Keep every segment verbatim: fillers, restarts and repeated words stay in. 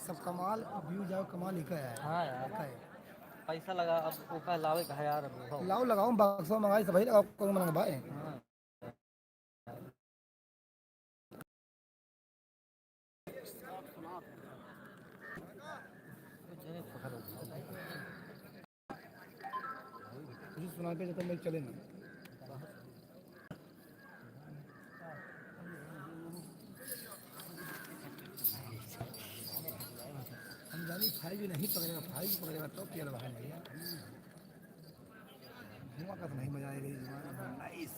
सब कमाल, view जाओ, कमाल ही का है। हाँ यार। का है। पैसा लगा, अब ओका लावे का है यार, अब हो। लाओ, लगाओ, बक्सा मंगाई, सब ही लगाओ, कौन मंगा भाई? हाँ। मुझे सुना के जब तक मैं चले ना। हम जानी five G नहीं पकड़ेगा, five G पकड़ेगा तो क्या लगा है भैया? धुआं का तो नहीं मजा आएगा ये जमाना में। Nice।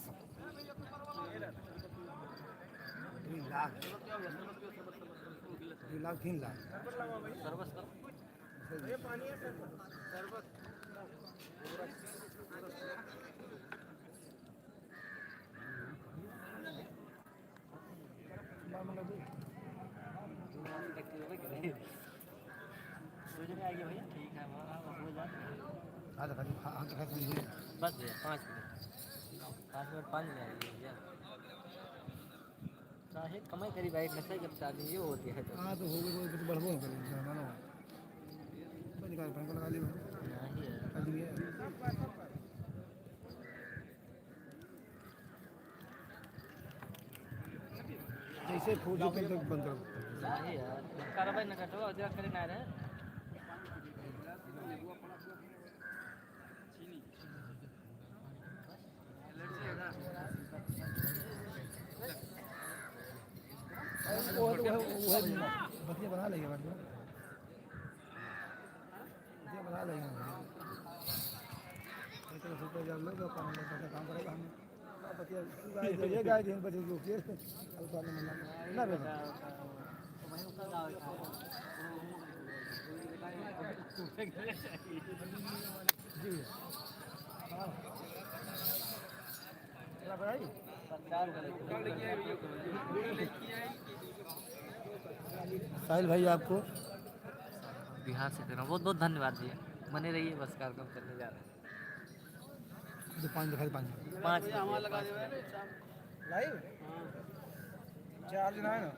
तीन लाख। तीन लाख, तीन लाख। हाँ, तो खाली, हाँ, हाँ, तो खाली समझिए। बस भैया, पाँच मिनट। पाँच मिनट, पाँच मिनट आइए भैया। चाहे कमाई करी भाई, नशा जब चालू ये होती है तो। हाँ, तो हो गई, वो तो बढ़बो न करे, जमाना हो। कोई निकाल, पंखा लगा लियो। नहीं है। कर दिए। जैसे four G तक बंद करो। नहीं यार, कार्रवाई न कटो, अजरा करे ना रहे। वो, वो, वो, वो बतिया बना लेंगे, बतिया। बतिया बना लेंगे। ये तो super जब लोग काम करते, काम करेगा हम। बतिया, ये गाय दिन बजे जो के, कल पानी में ना, ना रे। जी। हाँ। साहिल भाई, आपको बिहार से दे रहा हूँ। बहुत बहुत धन्यवाद भैया, बने रहिए, बस कार्यक्रम चलने जा रहा है। दो पाँच दिखाई, पाँच। पाँच भैया, हमारा लगा दे। Live? Charge ना है ना?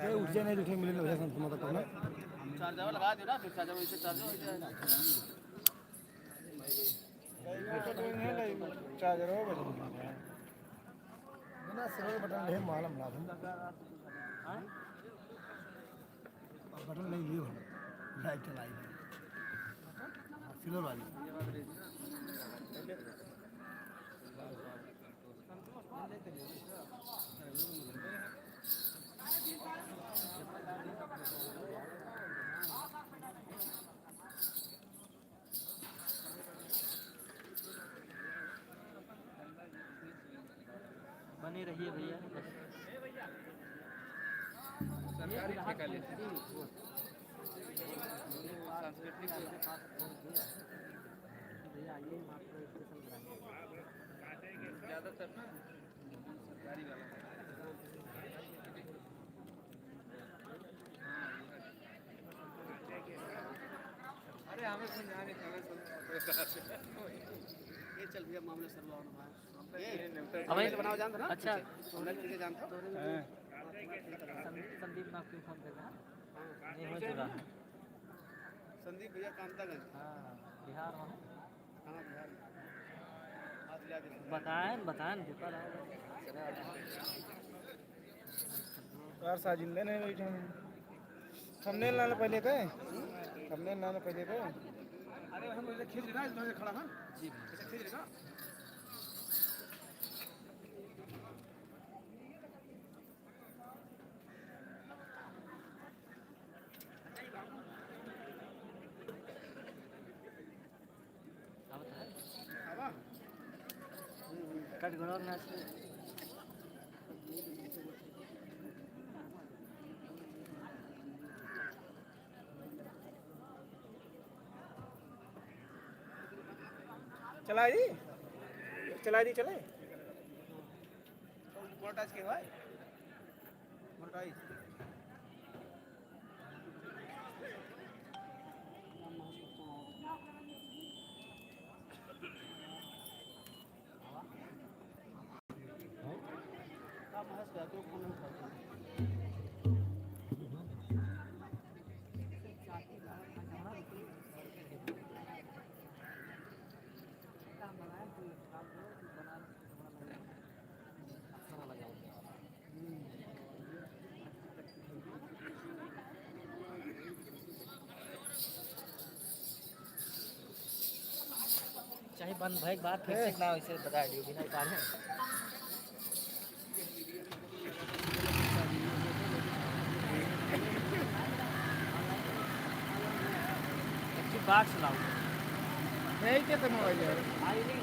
ये उठ जाए, नहीं तो उठे, मिले ना भैया, संत माता को ना। Charge लगा दे ना, फिर charge वैसे charge हो जाए ना। Charger हो गया। बिना silver button रहे मालूम ना था। हाँ? Button नहीं लिए हो। Light चलाई। Silver वाली। बने रहिए भैया। सरकारी ठेका लेते हैं। सांस्कृतिक ज़्यादातर ना सरकारी वाला। अरे, हमें समझाने का, हमें समझाने का। ये चल भैया, मामला सर लो ना भाई। ए, अब ये thumbnail बनाओ जानते ना? अच्छा। Thumbnail किसे जानते हो? हाँ। संदीप, संदीप नाम क्यों फोन कर रहे हैं? नहीं हो चुका है। संदीप भैया कामतागंज। हाँ, बिहार में है। हाँ, बिहार में। आज ले आके बताएं, बताएं, भूखा रहा। यार, साजिंदे नहीं बैठे हैं। Thumbnail लाना पहले का है? Thumbnail लाना पहले का है? अरे, हम इधर खींच लेना, इधर खड़ा, हाँ? जी। इधर खींच लेना। चला दी, चला दी, चले। Monetize के भाई? Monetize। बंद भाई, बात फिर से ना, इसे बता दियो, बिना उतारे। एक ठो बॉक्स लाओ। यही के तो मोबाइल है। आई नहीं।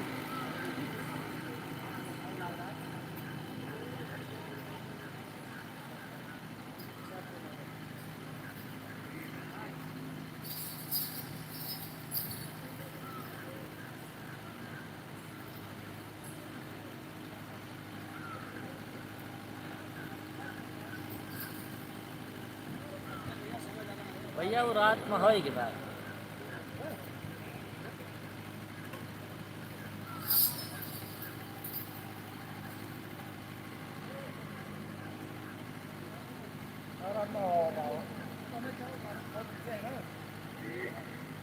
भैया, वो रात में होई के बाद। और अब मैं,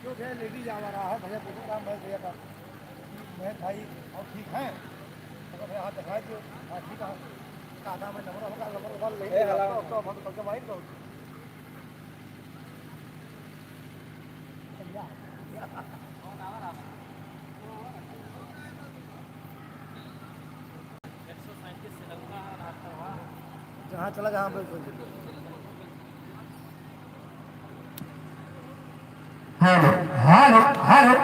जो भी है, लेडीज आवा रहा है, भैया, बोलो ना, मैं भैया का, मैं भाई, और ठीक है? तो भैया, हाथ दिखाई दो। हाँ, ठीक है। दादा, मैं नंबर होगा, नंबर मोबाइल ले ए, लिया, हला। तो, तो, तो, तो, तो, भाई, तो। जहाँ चला, जहाँ पे कोई हेलो, हेलो, हेलो।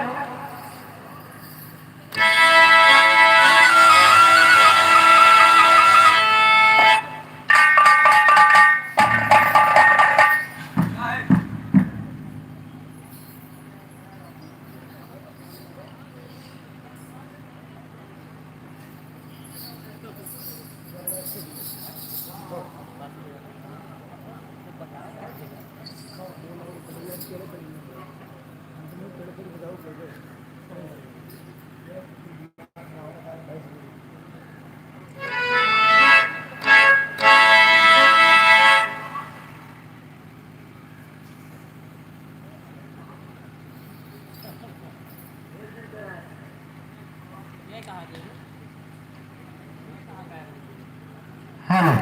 हेलो।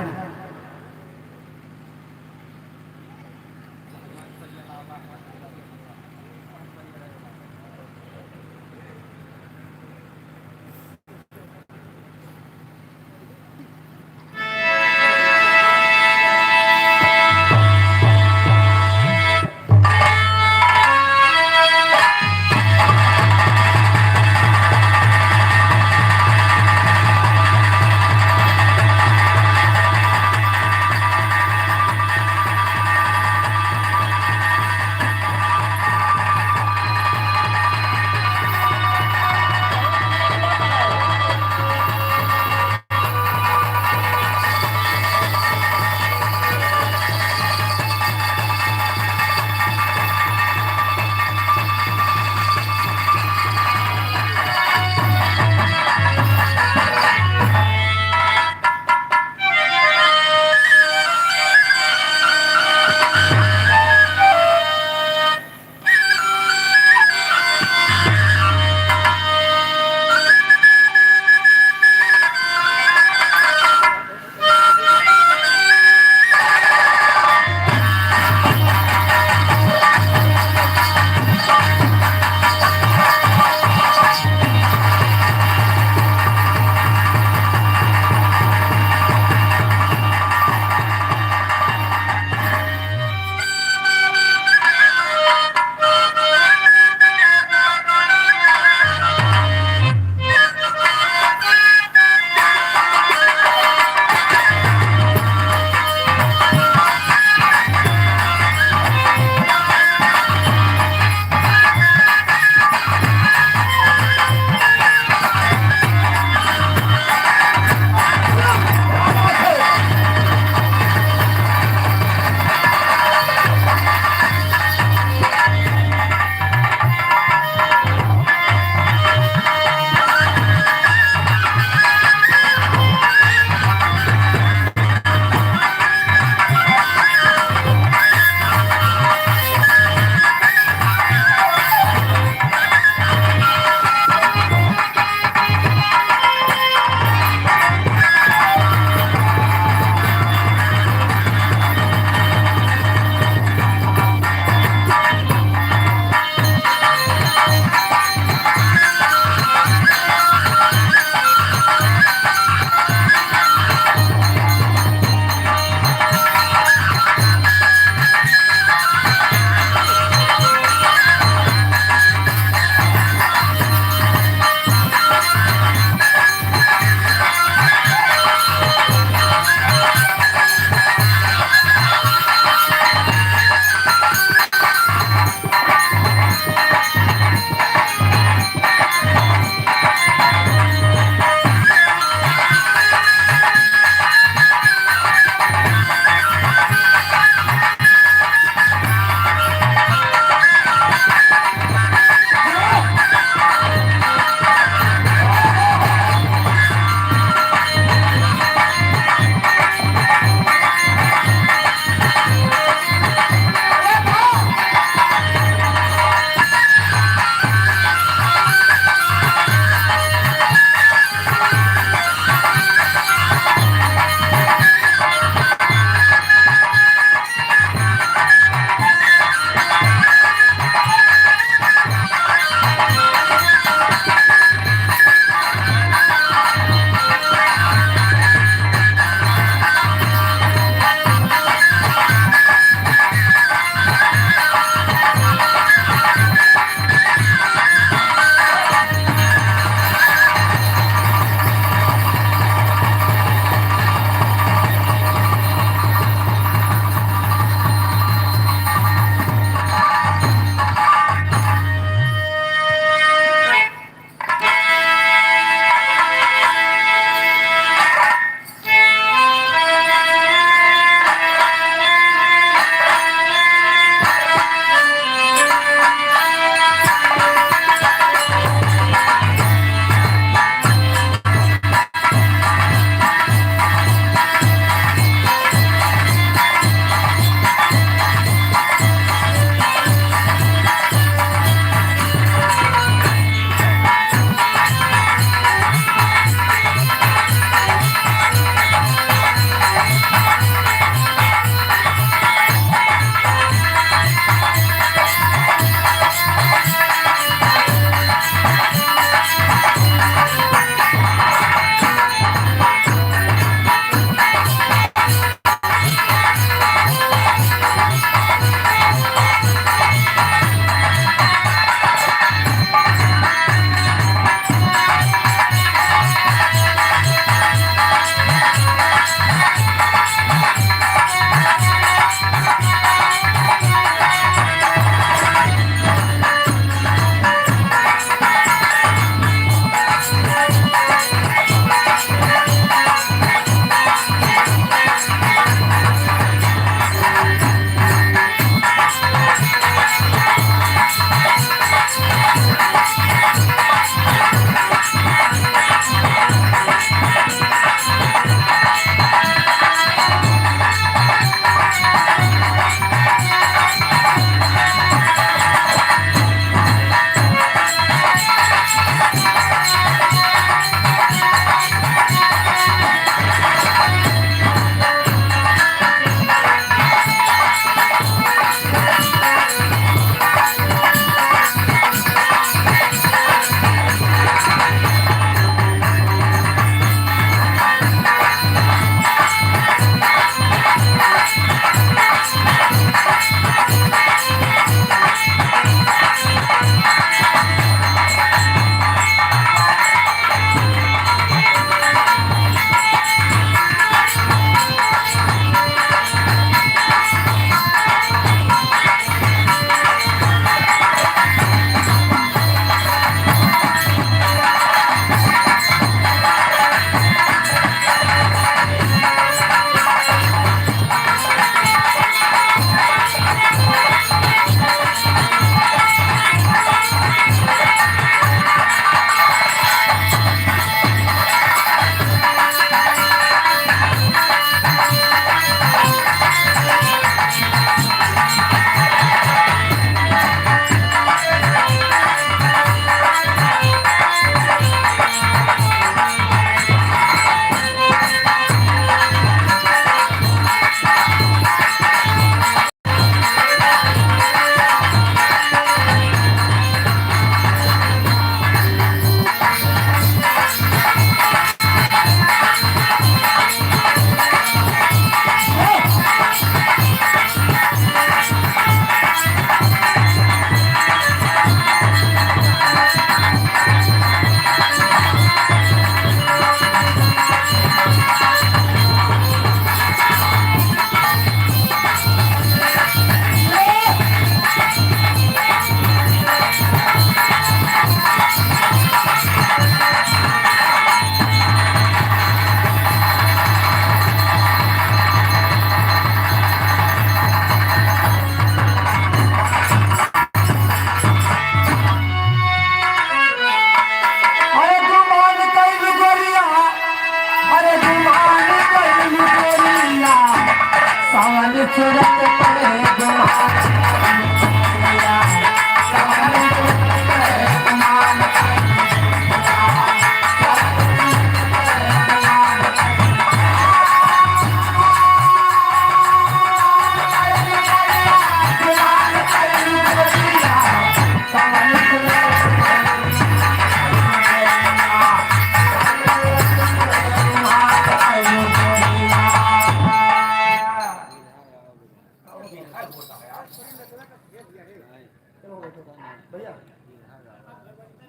भैया,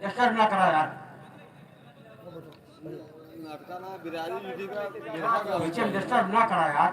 डिस्टर्ब ना करा यार। नाटका ना बिरारी विधि का, बिरहा का। पीछे डिस्टर्ब ना करा यार।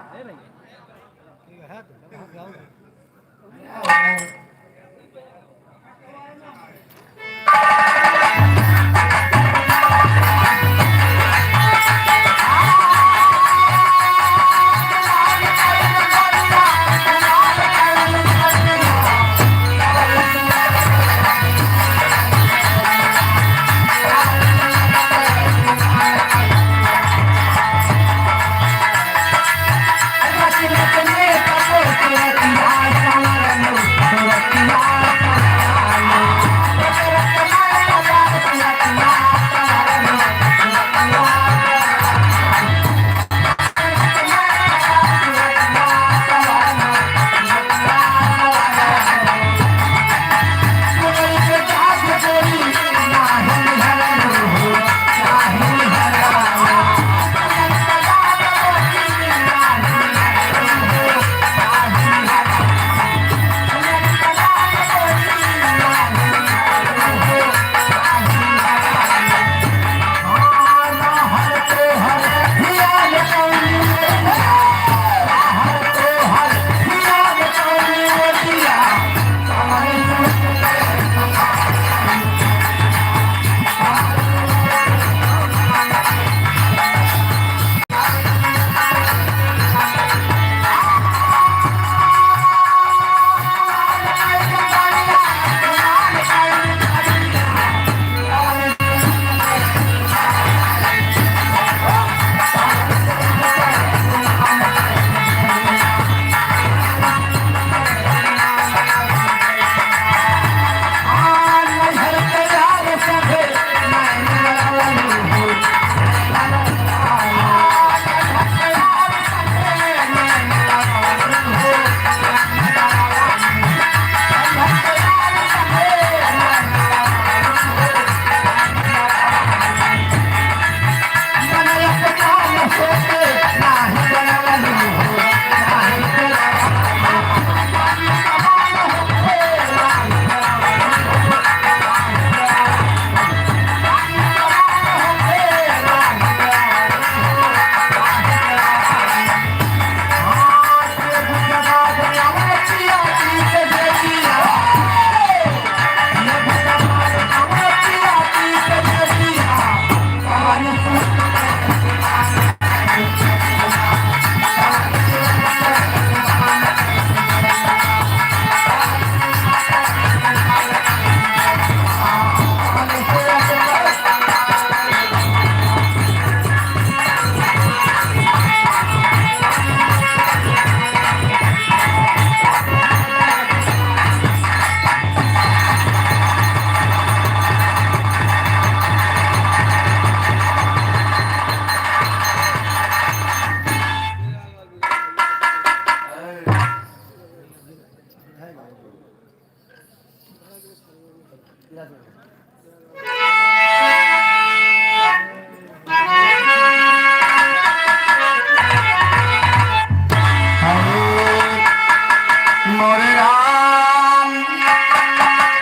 मोरे राम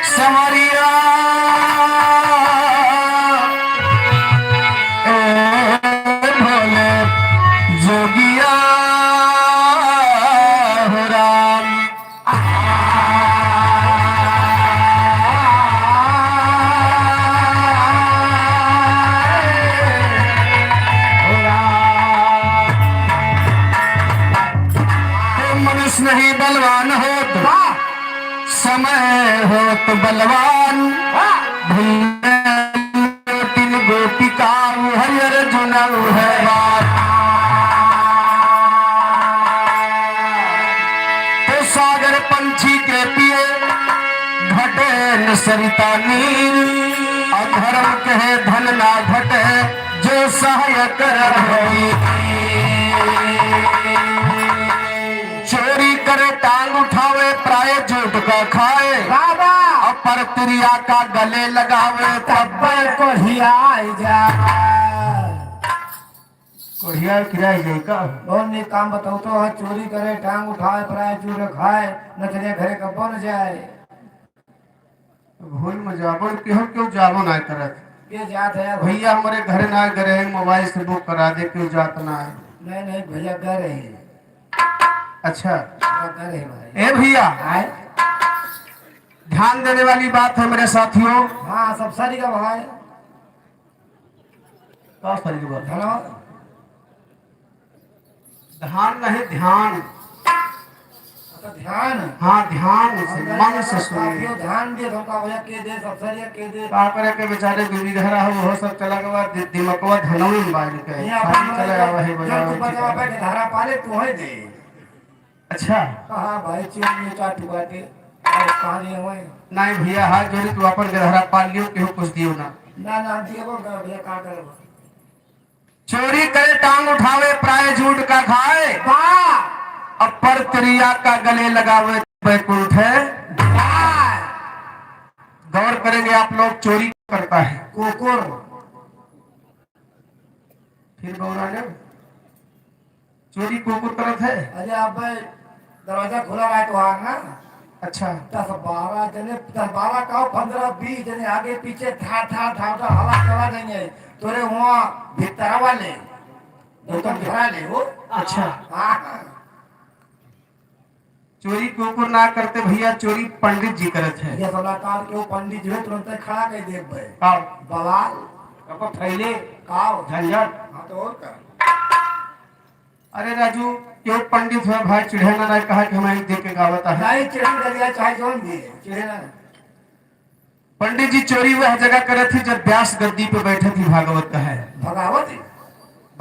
संवरिया, ए भोले जोगिया हो राम। मनुष्य नहीं बलवान होत, समय होत बलवान। भैया तीन गोपिका उहै अर्जुन उहै बात। तो सागर पंछी के पिए घटे न सरिता नीर। अधर्म कहे धन ना घटे जो सहाय कर होई। चोरी करे टांग उठावे, पराए झूठ का खाए। बाबा। और परतिरिया का गले लगावे, तब्बे कोढ़ियाई जा। कोढ़िया किराए जाई का? बहुत नीक काम बतौतो है, चोरी करे, टांग उठाए, पराए चूर खाए, नचनिया घरे कब्बो न जाए। भूल में जाबो न, केहू केहू जाबो ना करत। के जात है यार? भैया हमरे घरे ना गए हैं, मोबाइल से बुक करा दे, केहू जात ना है। नहीं, नहीं भैया, गए रहे। अच्छा। हाँ, गए रहे भाई। ए भैया, आए? ध्यान देने वाली बात है मेरे साथियों। हाँ, सब सही का भाई। का सही की बात? धनवा। धान नहीं, ध्यान। अच्छा, ध्यान। हाँ, ध्यान से, हम मन से सुने। काफी ध्यान दिए, हमका भैया के दे, सबसे भैया के दे। का करे के बेचारे दू बीघा रहा, वो सब चला गवा, दि-, दिमकवा धनवे में बाज के। यहाँ खाली अपन चले आवा है, जब बजावे तू के बजावा चाहे। पे धारा पाले, तू है दे। अच्छा। हाँ भाई, चोरी में चार टुकड़ा के, और कहाँ लिए हुए? नहीं भैया, हाथ जोड़ी, तू अपन गधरा पाल लियो, केहू कुछ दियो ना। ना, ना, दियो वो भैया, का करबो? चोरी करे टांग उठावे, प्राय झूठ का खाए। वाह! अब पर त्रिया का गले लगावे, बैकुंठ है। वाह! गौर करेंगे आप लोग, चोरी करता है। कुकुर। फिर बौरा ले। चोरी कुकुर करत है? अरे, अब दरवाजा खुला रहा है तोहार ना। अच्छा। दस बारह जने, दस बारह का, पन्द्रह बीस जने आगे पीछे ठार, ठार, ठार, ठार हला चला देंगे। तोरे हुआ भितरवा ले। वो तो घरा ले वो। अच्छा। हाँ। चोरी कुकुर ना करते भैया, चोरी पंडित जी करत है। ये सलाहकार के वो पंडित जो है, तुरंत खड़ा कर देख भाई। का? बवाल। अब फैले। का? झंझट। हाँ, तो और का? अरे राजू, केहू पंडित हो भाई, चिढ़े ना, ना कहा कि हम एक देख के गावत है। नहीं, चिढ़े ना दिया, चाहे जौन भी, चिढ़े ना। पंडित जी चोरी वह जगह करे थी जब व्यास गद्दी पे बैठे थी, भागवत का है। भगावत?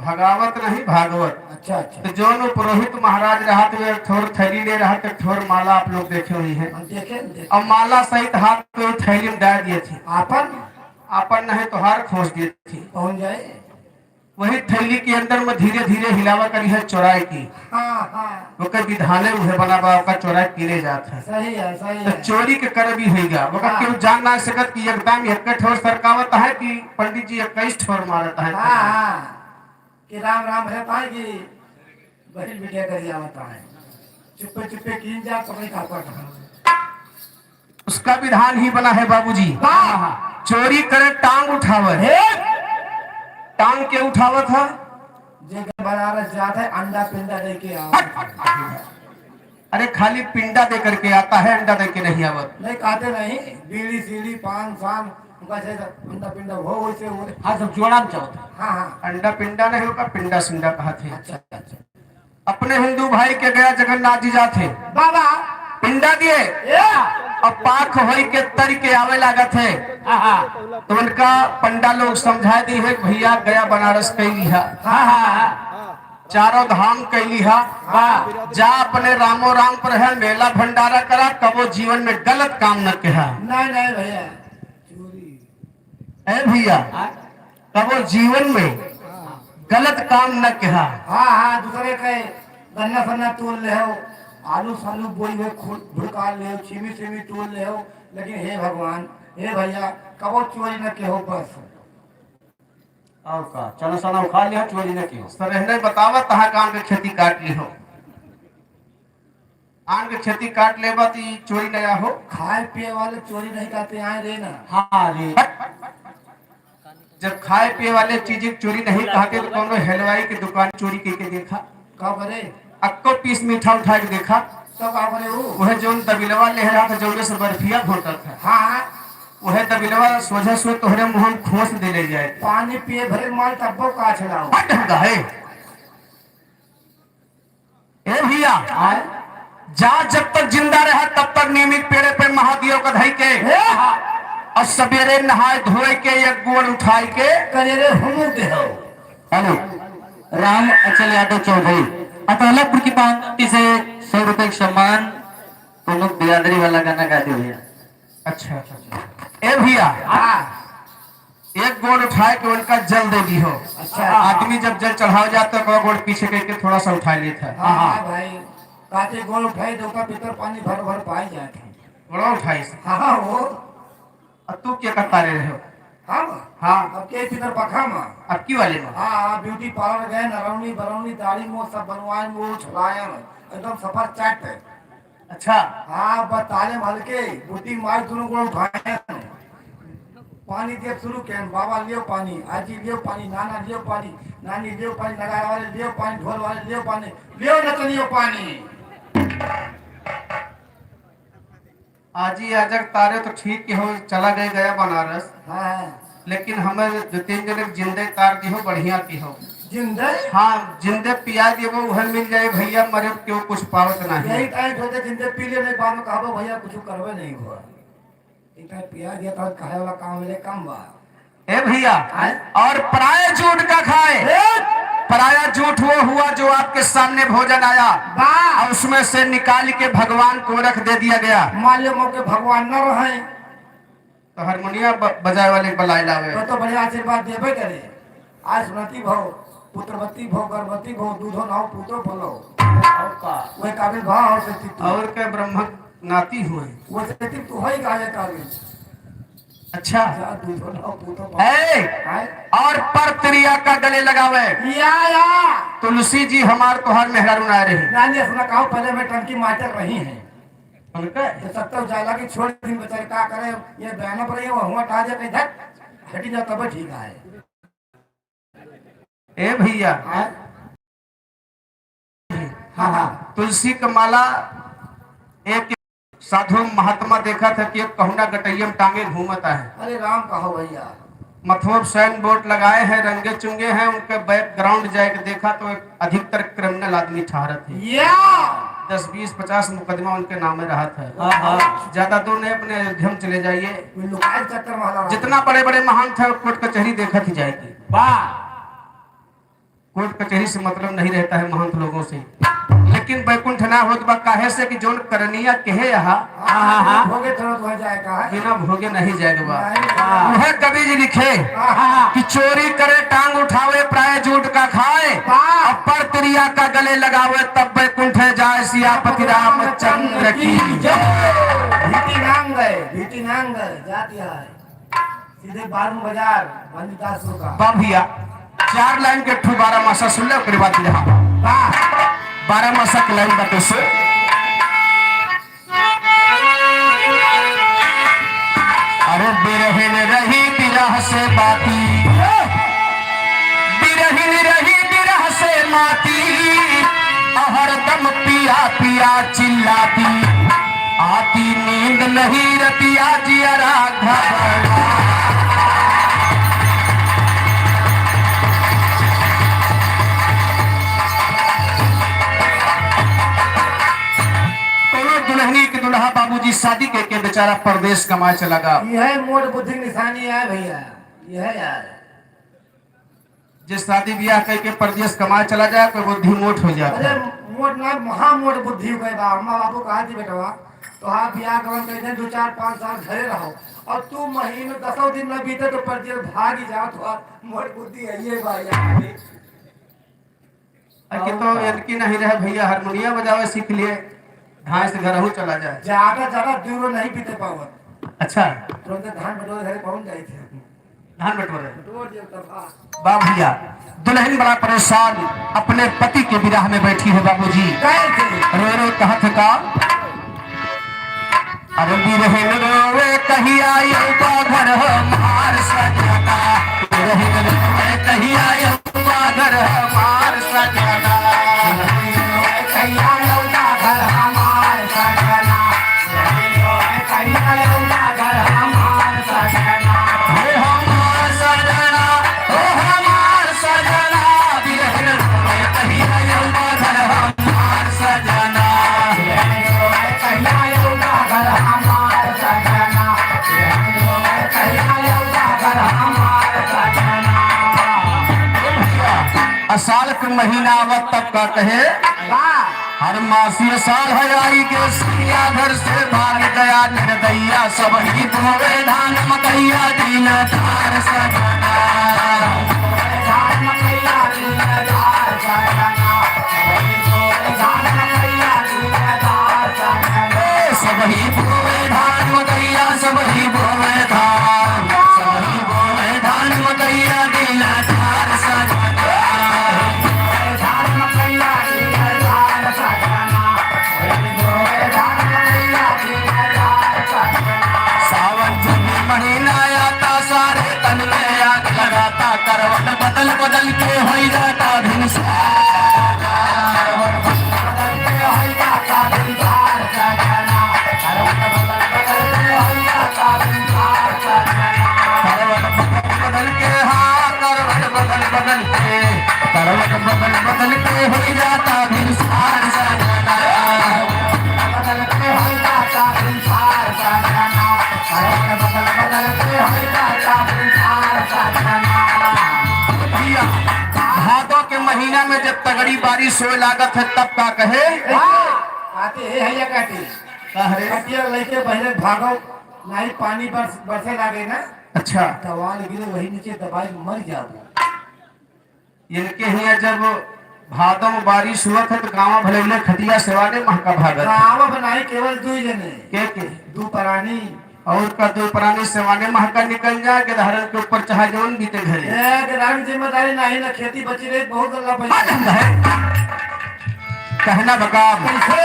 भगावत नहीं, भागवत। अच्छा, अच्छा। तो जौन वो पुरोहित महाराज रहा तो वे ठोर थैली ले रहा तो ठोर माला आप लोग देखे हुई है। हम देखे, देखे। अब माला सहित हाथ में वो थैली में डाल दिए थे। आपन? आपन नहीं तो हार खोस दिए थे। कौन जाए? वही थैली के अंदर में धीरे-धीरे हिलावा करी है चोराए की। हाँ, हाँ। ओकर विधाने उहे बना बा, ओकर चोराए के ले जात है। सही है, सही तो है। चोरी के कर भी होइगा। ओकर हाँ। केहू जान ना सकत कि एकदम एक ठोर सरकावत है कि पंडित जी इक्कीस ठोर मारत है। हाँ, हाँ। कि राम राम रहता है कि बहिन बिटिया करी आवता है। चुप्पे चुप्पे कीन जा, पकड़ी का पट। उसका विधान ही बना है बाबूजी। वाह। चोरी करे टांग उठावे। हे? टांग के उठावत है? जे बनारस जात है, अंडा पिंडा दे के आवत है। अरे खाली पिंडा दे करके आता है, अंडा दे के नहीं आवत। नहीं कहते नहीं, बीड़ी सीड़ी पान शान, उनका से अंडा पिंडा हो वैसे हो। हाँ, सब जोड़ा में चलत है। हाँ, हाँ। अंडा पिंडा नहीं होगा, पिंडा सिंडा कहत है। अच्छा, अच्छा। अपने हिंदू भाई के गया जगन्नाथ जी जात है। बाबा। पिंडा दिए। या। अब पाक होई के तरी के आवे लागत है। हाँ, हाँ। तो उनका पंडा लोग समझा दी है कि भैया गया बनारस कई लिहा। हाँ, हाँ, हाँ। चारों धाम कई लिहा। हाँ। जा अपने रामो राम पर है, मेला भंडारा करा, कबो जीवन में गलत काम न किहा। नहीं, नहीं भैया। चोरी। ए भैया, हाँ? कबो जीवन में गलत काम न किहा। हाँ, हाँ, दूसरे के गन्ना सन्ना तोड़ ले हो, आलू सालू बोई हो, खु-, भुड़का ले हो, छीमी छीमी तोड़ ले हो, लेकिन हे भगवान, हे भैया, कबो चोरी न के हो बस। और का, चना सना उखाड़ लिया, चोरी न की हो। सर, एहने बतावा, तहाँ काम के खेती काट ली हो। आन के खेती काट लेबा त ई चोरी नया हो। खाए पिए वाले चोरी नहीं कहते आए रे ना। हाँ रे। जब खाए पिए वाले चीज के चोरी नहीं कहते तो कौनो हलवाई के दुकान चोरी कइके देखा। का करे? अक्को पीस मीठा उठा के देखा। तो का करे वो? वह जौन दबिलवा ले रहा था, जौने से बर्फिया घोटत है। हाँ, हाँ। वह दबिलवा सोझा सो तोहरे मुँह में खोस दे ले जाए। पानी पिए भरे माल तब्बो का छलाओ। हट ढंगा है। ए भैया, आय? जा जब तक जिंदा रहे तब तक नीम के पेड़े पे महादेव का धई के, ए हा। और सवेरे नहाए धोए के एक गोड़ उठाए के करे रे हमू देहो। हेलो, राम अचल यादव चौधरी, अतहलापुर की पार्टी से सौ रुपए का सम्मान, कोनो बिरादरी वाला गाना गा दे भैया। अच्छा, अच्छा, अच्छा। ए भैया, हाँ। एक गोड़ उठाए के उनका जल दे दी हो। अच्छा। आदमी जब जल चढ़ावे जाता है, तो गोड़ पीछे करके थोड़ा सा उठा लेता है। हाँ, हाँ। हाँ भाई, काते गोड़ उठाए, देवता पितर पानी भर भर पाए जाते हैं। गोड़ उठाए से। हाँ, हाँ, वो। अब तू क्या करता रहे हो? हम? हाँ। अब के पितर पखा में। अब की वाले में? हाँ, हाँ, ब्यूटी पार्लर गए, नरौनी, बरौनी, दाढ़ी, मोछ सब बनवाए, मोछ छुड़ाए, एकदम सफर चट। अच्छा। हाँ, बस ताले में हल्के, बुटी मार दोनों गोड़ उठाए। पानी दिए शुरू के, बाबा लियो पानी, आजी लियो पानी, नाना लियो पानी, नानी लियो पानी, नगाड़ा वाले लियो पानी, ढोल वाले लियो पानी, लियो नचनियो पानी। आजी आजक तारे तो ठीक के हो, चला गए गया बनारस। हाँ। लेकिन हमें दो तीन जने के जिंदे तार दिहो, बढ़िया की हो। जिंदे? हाँ, जिंदे पिया दियो, वह मिल जाए भैया, मरे क्यों कुछ पावत नहीं। यही टाइम होते, जिंदे पी लियो, नहीं बाद में कहबो भैया कुछ करबे नहीं हुआ। इतना पिया दिया तो कहे वाला काम मिले कम बा। ए भैया, आय? और पराया जूठ का खाए, ए? पराया जूठ वो हुआ जो आपके सामने भोजन आया बा। और उसमें से निकाल के भगवान को रख दे दिया गया। मान लो मौके भगवान न रहे। तो हारमोनिया ब-, बजाए वाले बलाई लावे। तो, तो बढ़िया आशीर्वाद देबे करे। आयुष्मती भव, पुत्रवती भव, गर्भवती भव, दूधो नाव पूतो फलो। और का? वही काबिल भाव से चित्त। और के ब्रह्म नाती हुए। वो से चित्त तो है गाय काबिल। अच्छा। जा दूधो नाव पूतो फलो। ए! आय? और पर तिरिया का गले लगावे। या, या। तुलसी जी हमार तोहार मेहरारू ना रही। नानी सुना कहो पहले में टंकी माटर रही है। उनका? तो सत्तर जाला की छोड़ दिन बेचारे का करे, ये बहना पर ये हुआ टाजे कहीं धक, हटी जा तब ठीक है। ए भैया। हाँ? हाँ, हाँ। तुलसी का माला एक साधु महात्मा देखा था कि एक कहुना गटैया में टांगे घूमता है। अरे राम कहो भैया। मथुआ sign board लगाए हैं, रंगे चुंगे हैं, उनके background जाके देखा तो एक अधिकतर criminal आदमी ठहरत है। या! दस, बीस, पचास मुकदमा उनके नामे रहत है। हाँ, हाँ। ज्यादा दूर नहीं, अपने अयोध्या में चले जाइए। कोई लुकाए चक्कर वाला रहा। जितना बड़े बड़े महंत है, कोर्ट कचहरी देखत ही जाएगी। वाह। कोर्ट कचहरी से मतलब नहीं रहता है महंत लोगों से, लेकिन बैकुंठ ना होत बा, काहे से कि जौन करनिया केहे यहाँ हाँ, हाँ, हाँ। भोगे चलत वह जाए का है। बिना भोगे नहीं जाए बा। नहीं। वह कवि जी लिखे हाँ, हाँ। कि चोरी करे टांग उठावे, पराए जूठ का खाए, हाँ। और पर तिरिया का गले लगावे, तब बैकुंठ जाए। सियापति रामचंद्र की जय। भीति नांग है, भीति नांग है, जाति है। सीधे बारह बाजार, मंदिर दास का। बा भैया, चार लाइन के ठू बारह मासा सुन ले, ओकरे बाद रहा। बा। बारह मासा के लाइन बाटे से। अरे बिरहिन रही बिरह से बाती, बिरहिन रही बिरह से माती, हरदम पिया पिया चिल्लाती। आती नींद नहीं रतिया जियरा घबरा। कोनो दुल्हनी के दुल्हा बाबूजी शादी के, के बेचारा परदेश कमाए चला गा। यह मोट बुद्धि की निशानी है भैया, यह यार। जे शादी ब्याह कइके परदेस कमाए चला जाए, कोई बुद्धि मोट हो जात है। अरे, मोट ना, महा मोट बुद्धि हो गए बा। अम्मा बाबू कहा थी, "बेटवा, तोहार ब्याह गवन कइके दो, चार, पाँच साल घरे रहो, और तू महीने दसों दिन न बीते तो परदेस भाग ही जाओ, तोहार मोट बुद्धि है ये बा यार।" अरे, कि तो इनकी नहीं रहे भैया, हारमोनिया बजावे सीख लिए, धान से घरहू चला जाए। ज्यादा, ज्यादा दूर नहीं बीते पावत। अच्छा। तुरंत धान बटोरे घरे पहुंच जाए थे। धान बटोरे। बटोर दिया तब, हाँ। वाह भैया, दुल्हन बड़ा परेशान अपने पति के विरह में बैठी है बाबूजी। कैसे? रो रो कहत का, अरे बिरहिन रोवे कहिया अउबा घर हमार सजना। बिरहिन रोवे कहिया अउबा घर हमार सजना। कहिया अउबा घर हमार सजना। कहिया अउबा घर हमार सजना। हो हमार सजना, हो हमार सजना, बिरहिन रोवे कहिया अउबा घर हमार सजना। असाल के महीना आवत तब का कहे? हर मासी असाल है आई के सैया घर से भाग गया निर्दयिया, सब ही बोवे धान मकैया दीन धार सजना। सबही बोवे धान मकैया, सबही बोवे धान, सबही बोवे बदल के होई जाता भिनसार। करवट बदल बदल के, हाँ, करवट बदल बदल के, करवट बदल बदल के होई जाता भिनसार सजना। बदल के होई जाता भिनसार सजना। करवट बदल बदल के होई जाता भिनसार सजना। भैया, भादो के महीना में जब तगड़ी बारिश होए लागत है, तब का कहे? हाँ, आते हे, हैया काटे। का हरे? कटिया लइके बहरे भागो, नाहीं पानी बरस, बरसे लागे ना। अच्छा। दवाल गिरे, वही नीचे दबाई मर जाबो। इनके हियाँ जब भादो में बारिश हुआ था, तो गाँव भले खटिया सेवाने महका भागत। गाँव बनाई केवल दुई जने। के के? दू परानी। और का दू परानी सेवाने महका निकल जाए, गिरहरन के ऊपर चाहे जवन बीते घरे। ए, गिरहरन जिम्मेदारी नहीं ना, खेती बची रही, बहुत गल्ला पैसा। कहना बका। कैसे?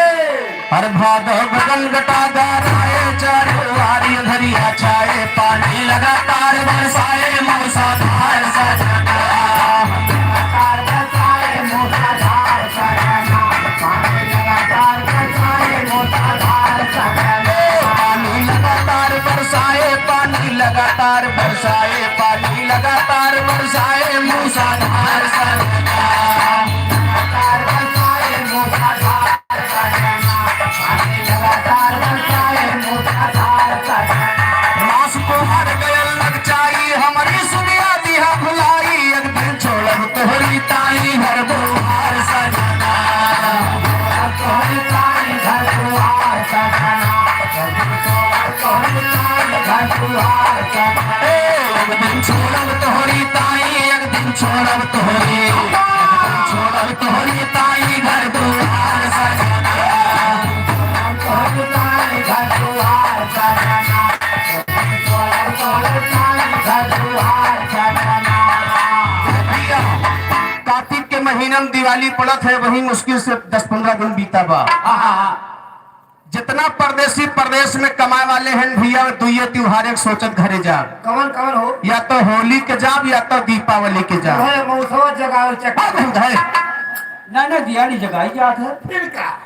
हर भादो गगन घटा गहराए, चारों वारी अंधरिया छाए, पानी लगातार बरसाए, मूसलाधार सजना। लगातार बरसाए, मूसलाधार सजना। पानी लगातार बरसाए, मूसलाधार सजना। पानी लगातार बरसाए, पानी लगातार बरसाए, पानी लगातार बरसाए, मूसलाधार सजना। लगातार बरसाए, मूसलाधार मास तोहर गयल लग जाई, हमरी सुनिया दिहा भुलाई, एक दिन छोड़ब तोहरी ताई घर दुआर सजना। तोहरी ताई घर दुआर सजना। ए, एक दिन छोड़ब तोहरी ताई, एक दिन छोड़ब तोहरी, एक दिन छोड़ब तोहरी ताई घर दुआर सजना। तोहरी ताई घर दुआर सजना। तोहरी ताई घर दुआर सजना। भैया, कार्तिक के महीना में दिवाली पड़त है, वही मुश्किल से दस पन्द्रह दिन बीता बा। हाँ, हाँ, हाँ। जितना परदेसी परदेस में कमाए वाले हैं भैया, दुइये त्योहार एक सोचत घरे जाब। कवन कवन हो? या तो होली के जाब या तो दीपावली के जाब। वह मौसवा जगावे चक्कर। अब है। ना, ना, दियाली जगाई जात है। फिर का?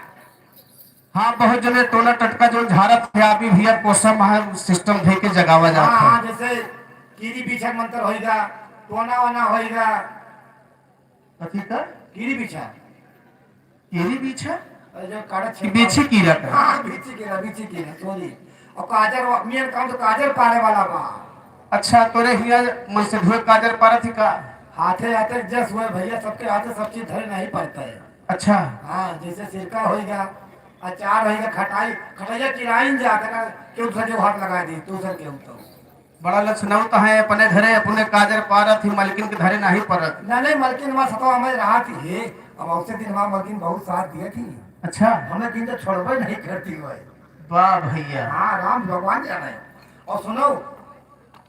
हाँ, बहुत जने टोला टटका जो झारत है, अभी भैया कोसा महा सिस्टम धे के जगावा जात हाँ, है। हाँ, जैसे कीरी बीछा के मंत्र होइगा, टोना वोना होइगा। कथी का? कीरी बीछा। कीरी बीछा? अरे जो काड़ा कि छेद बीछी कीरा का? हाँ, बीछी कीरा, बीछी कीरा, sorry। और काजर वा-, मेन काम तो काजर पारे वाला बा। अच्छा, तोरे हिया मन से धुए काजर पारत ही का? हाथे हाथे जस हुए भैया, सबके हाथे सब चीज धरे नहीं पड़ता है। अच्छा। हाँ, जैसे सिरका होइगा, अचार होइगा, खटाई, खटैया किराइन जाता ना, केहू दूसर के हाथ लगा दी, दूसर के तो। बड़ा लक्षणवंत है, अपने घरे अपने काजर पारत ही, मलकिन के घरे नहीं परत। ना, नहीं, मलकिन हमारे साथ हमें रहा थी, हे, अब औसे दिन हमारे मलकिन बहुत साथ दिए थी। अच्छा। हमें दिन तो छोड़बे नहीं करती हुए। वाह भैया। हाँ, राम भगवान जाने। और सुनो,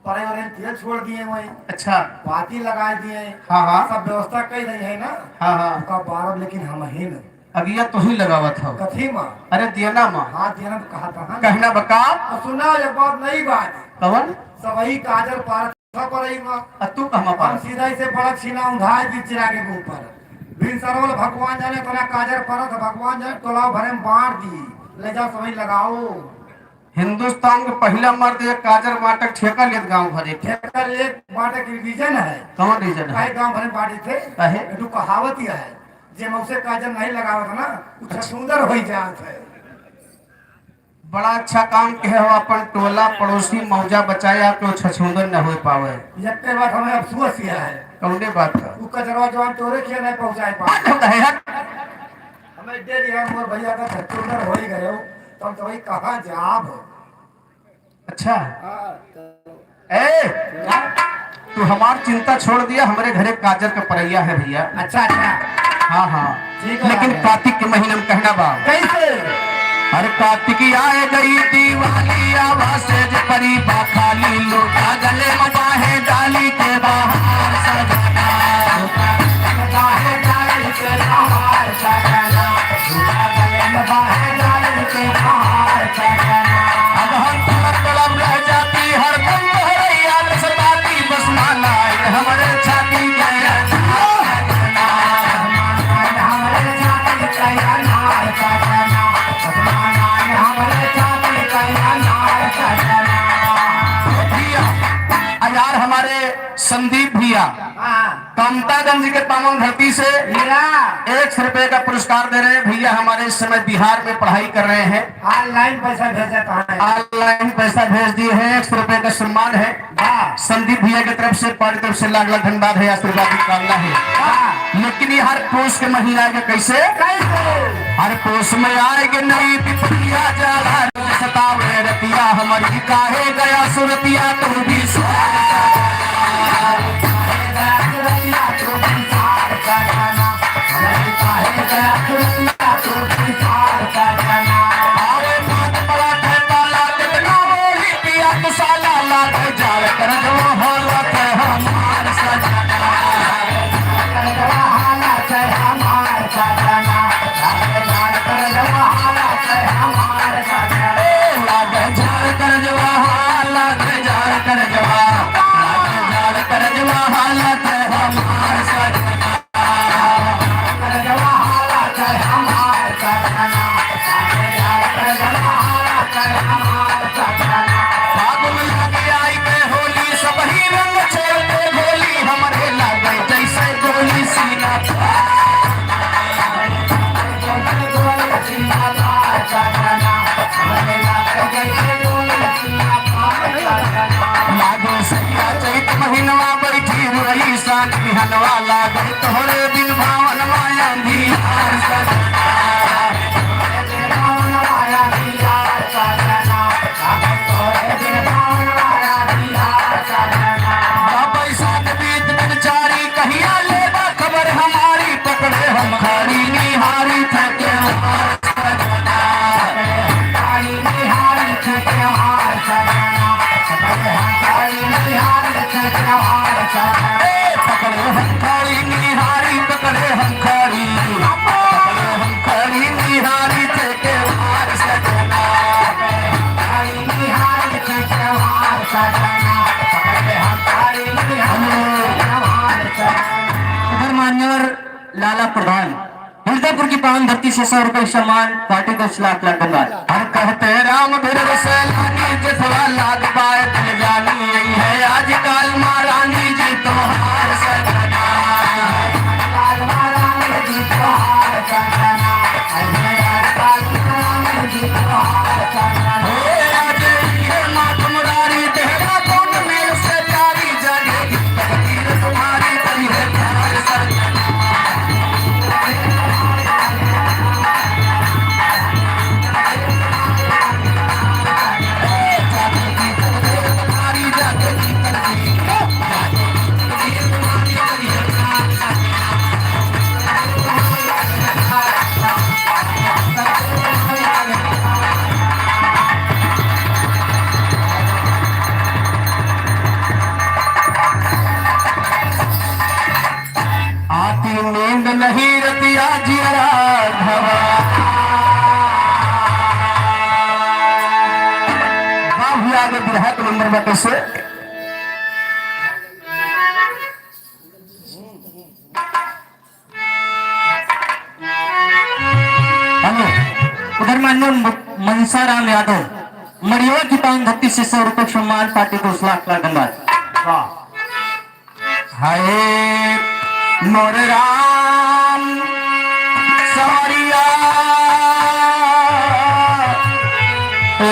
परे वरे तेल छोड़ दिए हुए। अच्छा। बाती लगा दिए। हाँ, हाँ। सब व्यवस्था कई रही है ना। हाँ, हाँ। उनका बारह लेकिन हम ही न। अगिया तो ही लगावत हो। कथी माँ? अरे दियना माँ। हाँ, दियना तो कहा था, हाँ। कहना बका। और सुना, एक बात नहीं बात। कवन? सबही काजर पार था पर ही माँ। आ तू कहमा हम पार? सीधा ही से बड़ा छीना उंधाए दी चिरागे के ऊपर। बिन सरवल भगवान जाने तना काजर पारत, भगवान जाने टोला भरे में बांट दी। ले जाओ सबही लगाओ। हिंदुस्तान के पहिला मर्द एक काजर बांटक ठेका लेत गांव भरे के। ठेका लेत बांटक reason है। कौन reason है? काहे गांव भरे बांटे थे? काहे? एक ठो कहावत ही है, जे मौसे काजर नहीं लगावत ना, उ छछूंदर होई जात है। बड़ा अच्छा काम कहे हो, अपन टोला पड़ोसी मौजा बचाए, आपके छछूंदर न हो पावे। यक्के बात हमें अफसोस यह है। कौने बात का? उ कचरवा जवान तोरे किया नहीं पहुंचाए पाए। हट, हट। हमें दे दिया मोर भैया का छछूंदर हो ही गए हो, तो हम तो भाई कहाँ जाब हो? अच्छा। हाँ, तो ए, तू हमार चिंता छोड़ दिया, हमरे घरे काजर का परैया है भैया। अच्छा, अच्छा। हाँ, हाँ। ठीक है, लेकिन ठीक है। कार्तिक के महीना में कहना बा। कैसे? अरे कार्तिक आए गई दिवाली, आवा सेज परी बा खाली, लोटा गले में बाहे डाली के बाहर सजना। बाहे डाली के बाहर सजना। अब हम तड़प तड़प रह जाती, हरदम तोहरे याद सताती, बस माना एक हमरे छाती के। भैया, यार हमारे संदीप भैया हाँ। कमतागंज के पावन धरती से हीरा। एक सौ रुपए का पुरस्कार दे रहे हैं भैया। हमारे इस समय बिहार में पढ़ाई कर रहे हैं। ऑनलाइन पैसा भेजत हैं। ऑनलाइन पैसा भेज दिए हैं, एक सौ रुपए का सम्मान है। वाह। संदीप भैया की तरफ से, पार्टी तरफ से लाख लाख धन्यवाद है, आशीर्वाद की कामना है। वाह। लेकिन ये हर पौष के महीना के कैसे? कैसे? हर पौष में आएगी नई विपत्तियाँ, जाड़ा सतावे रतिया, हमरी काहे गया सुरतिया, तू भी सो। अरे बात बड़ा ठेका लागे ना ओढ़ी पिया तू साला, लागे जाड़ कर जवा हालत है हमार सजना। ए, लागे जाड़ कर जवा, लागे जाड़ कर जवा, लागे जाड़ कर जवा हालत है हमार सजना। फागुन लगे आई के होली, सबही रंग छोड़ के होली, हमरे लागे जैसे गोली सीना। लागो सैया चैत महीनवा बैठी रुई सान बिहनवा, लागे तोहरे बिन भावनवा अंधियार सजना। बैसाख बीत दिन चारी, कहिया लेबा खबर हमारी, पकड़े हम खाड़ी निहारी थके हमार सजना। ए, पकड़े हम खाड़ी निहारी, पकड़े हम खाड़ी, पकड़े हम खाड़ी निहारी थके हमार सजना। उधर मान्यवर लाला प्रधान, मिर्जापुर की पावन धरती से सौ रुपए सम्मान, पार्टी को लाख लाख धन्यवाद। हम कहते राम धुरर सैलानी, जसवा लाग पाए दिल जानी, यही है आजकल महारानी जी तोहार सजना। आती नींद नहीं रतिया जियरा घबरा। बाबू आगे बिरहा के नंबर बा कैसे? हेलो, उधर माननीय म-, मनसाराम यादव, मड़ियवा की पावन धरती से सौ रुपये सम्मान पार्टी को लाख लाख धन्यवाद। वाह। हाय मोरे राम सवरिया, ए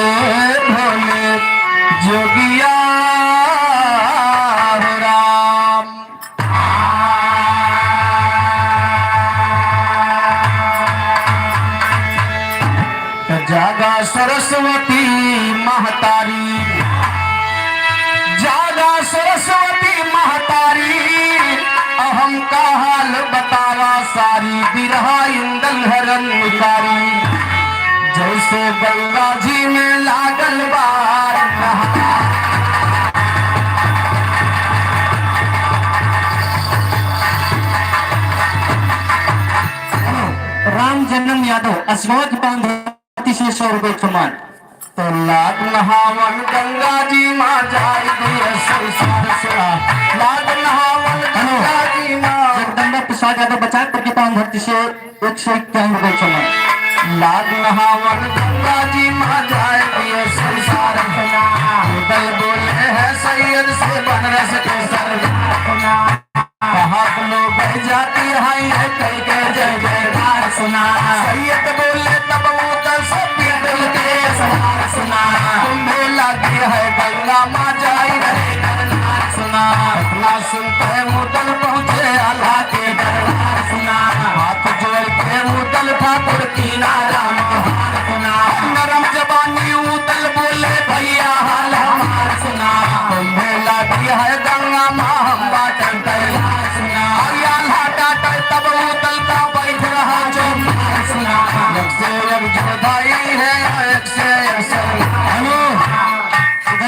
भोले जोगिया हो राम। त जागा सरस्वती महतारी, जागा सरस्वती महतारी, अहम का हाल बतावा सारी, बिरहा इंदल हरन निकारी। जैसे गंगा जी में लागल बार नहा। राम जन्म यादव, असवा की पावन धरती से सौ रुपये सम्मान। तो लाग नहावन गंगा जी माँ जाए दिए संसार से। लाग नहावन हेलो। गंगा जी माँ। जगदम्बा प्रसाद यादव बचाक पर की पावन धरती से एक सौ इक्यावन रुपये सम्मान। लाग नहावन गंगा जी माँ जाए दिए संसार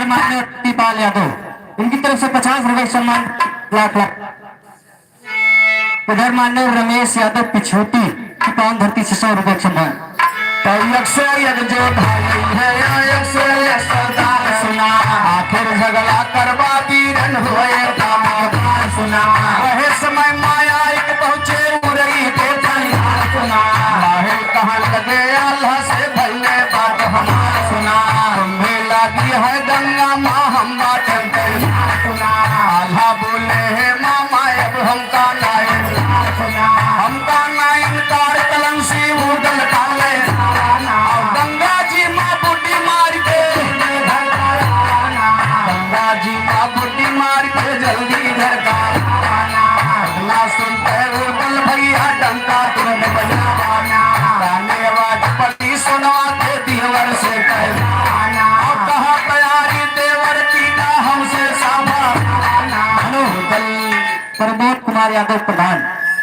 माननीय टीपाल यादव, इनकी तरफ से पचास रुपए सम्मान, लाख लाख। उधर माननीय रमेश यादव पिछोटी की पावन धरती से सौ रुपए सम्मान। तो एक सौ एक जो भाई है, एक सौ एक सरदार सुना, आखिर झगड़ा करवा वीरन होए दामाद सुना। वह समय माया एक पहुँचे उरई के भंडार सुना, माहिल कहन लगे आल्हा से भइले बात हमार सुना। तुम्हें लागी है गंगा माँ हम बाटन तैयार सुना, आल्हा बोले हे मामा अब हमका ना इनकार सुना, हमका ना इनकार कलम से उदल डाले। गंगा जी माँ बुड्डी मार के, गंगा जी माँ बुड्डी मार के जल्दी घर का ना सुनते उदल भैया डंका तुरंत बजावाना। गाने आवाज पड़ी सुनवा के देवर से कहवाना। अब कहा तैयारी देवर की ना हमसे सावधान। हेलो, उदल प्रमोद कुमार यादव प्रधान,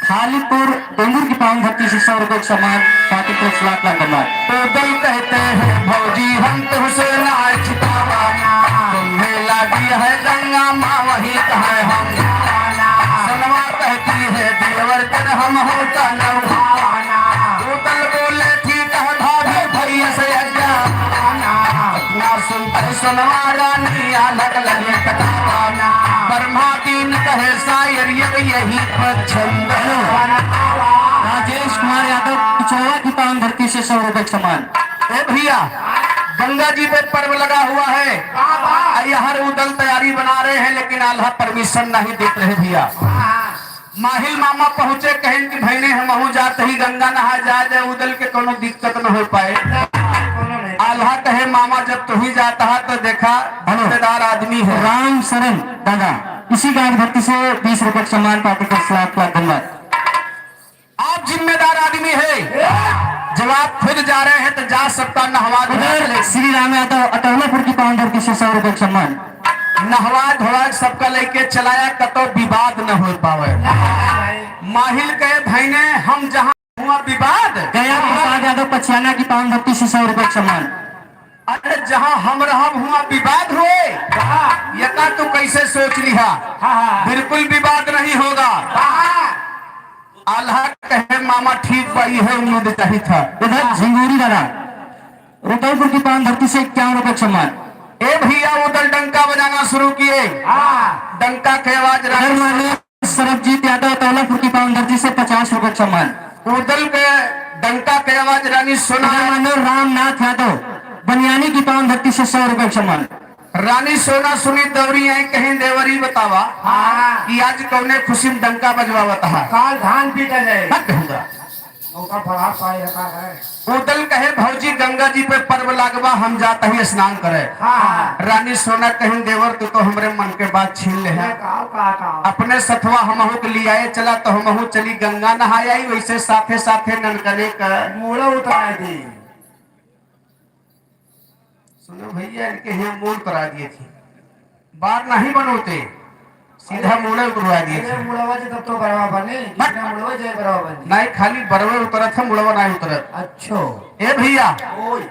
खालीपुर डोंगुर की पावन धरती से सौ रुपए का सम्मान, पार्टी तरफ से लाख लाख धन्यवाद। उदल कहते हैं भौजी हम तुमसे ना छिपावाना, तुम्हें लागी है गंगा माँ वही कहे हम जाना। सनवा कहती है देवर कर हम होता न उठावाना। उदल बोले ठीक है भाभी भैया से आज्ञा। अपना सुनते सनवा रानी अलग लगे कटावाना। ब्रह्मा दिन कहे शायर ये यही पर छंद बनावा। राजेश कुमार यादव पिछोवा की पावन धरती से सौ रुपए का सम्मान। ए भैया, गंगा जी पे पर्व लगा हुआ है। और यहाँ उदल तैयारी बना रहे हैं, लेकिन आल्हा परमिशन नहीं देत रहे भैया। माहिल मामा पहुँचे, कहेन कि भइने हमहू जात ही गंगा नहा जाए दे, उदल के कोनो दिक्कत न हो पाए। आल्हा कहे मामा जब तू ही जाता है तो देखा जिम्मेदार आदमी है। राम शरण दादा, इसी गांव धरती से बीस रुपए का सम्मान पार्टी का लाख लाख धन्यवाद। आप जिम्मेदार आदमी है, जब आप खुद जा रहे हैं तो जा सबका नहवा धुआ उधर ले। श्री राम यादव अटौलापुर की पावन धरती से सौ रुपए का सम्मान। नहवा धोवा सबका लेके चलाया, कतो विवाद न हो पावे। माहिल कहे भइने हम जहाँ हुआ विवाद। गया प्रसाद यादव पछियाना की पावन धरती से सौ रुपए का सम्मान। अरे जहाँ हम रहब हुआ विवाद हुए, यका तू कैसे सोच लिहा? हाँ, हाँ। बिल्कुल विवाद नहीं होगा। हाँ। आल्हा कहे मामा ठीक बा, इहे उम्मीद चाहित है। इधर झिंगुरी वाला रुपौपुर की पावन धरती से इक्यावन रुपए का सम्मान। ए भैया उदल डंका बजाना शुरू किए। हाँ। डंका के आवाज इधर रानी माननीय सरबजीत यादव तौलापुर की पावन धरती से पचास रुपए का सम्मान। उदल के डंका के आवाज रानी सोना। इधर माननीय रामनाथ यादव बनियानी की पावन धरती से सौ रुपए का सम्मान। रानी सोना सुनी दौरी आई कहीं देवरी बतावा हाँ। कि आज कौने खुशी में डंका बजवावत है। काल धान पीटा जाए। मत कहूँगा। मौका बढ़ा पाए रहता है। उदल कहे भौजी गंगा जी पे पर्व लागबा हम जात ही स्नान करे। हाँ, हाँ। रानी सोना कहीं देवर तू तो हमरे मन के बात छीन ले है। का, का, का? अपने सथवा हमहू के लियाए चला तो हमहू चली गंगा नहाए आई वैसे साथे साथे ननकने का। मोड़ा उतार दी। सुनो भैया, इनके यहाँ मूड़ करा दिए थे, बार नहीं बनोते, सीधा मूड़े उतरवा दिए अरे थे। मुड़वा जी तब तो बरवा बने, मत- जितना मुड़वा जाए बरवा बने। नहीं, खाली बरवे उतरत है, मुड़वा नहीं उतरत। अच्छो। ए भैया, ओए।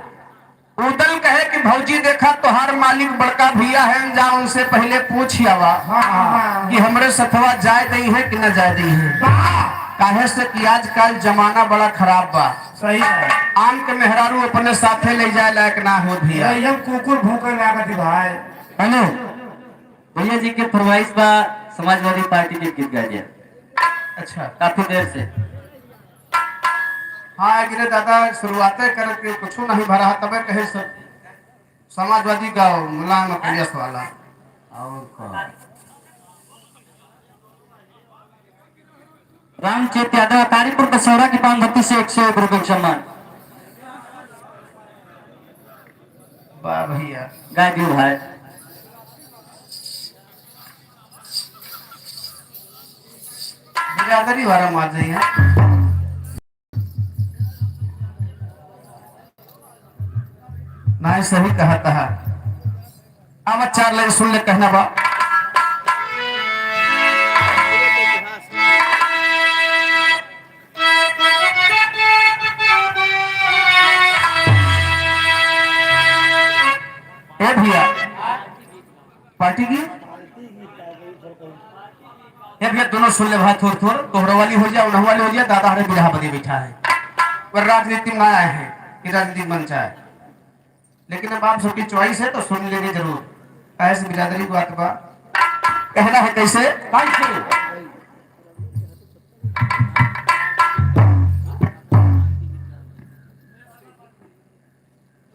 उदल कहे कि भौजी देखा, तोहार मालिक बड़का भैया है, जा उनसे पहले पूछ आवा हाँ, हाँ, हाँ। कि हमरे सथवा जाए दई है कि न जाए दई है। वाह। काहे से कि आजकल जमाना बड़ा खराब बा। सही है। आन के मेहरारू अपने साथे ले जाए लायक ना हो भैया। भाई, हम कुकुर भूखे लागत ही भाई। हेलो, भैया जी के फरमाइश बा, समाजवादी पार्टी के गीत गा दिया। अच्छा। काफी देर से। हाँ, गिरे दादा, शुरुआते करत के कुछो नहीं भरा, तबे कहे सब समाजवादी गाओ, मुलायम अखिलेश वाला। और कौन? रामचेत यादव, अटारीपुर कसौरा की पावन धरती से एक सौ एक रुपए का सम्मान। वाह भैया। गाय दियो भाई। बिरादरी वाला मार जाइए। नहीं, सही कहा तहा। अब चार लाइन सुन ले, कहना बा। ए भैया, पार्टी की। ये भैया दोनों सुन ले भाई, थोर थोर तोहरो वाली हो जाए, उन्हों वाली हो जाए, दादा हरे बिरहा बदे बैठा है, पर राजनीति में आए हैं कि राजनीति बन जाए, लेकिन अब आप सबकी चॉइस है तो सुन लेंगे जरूर। ऐसे बिरादरी की बात बा, कहना है कैसे? कैसे?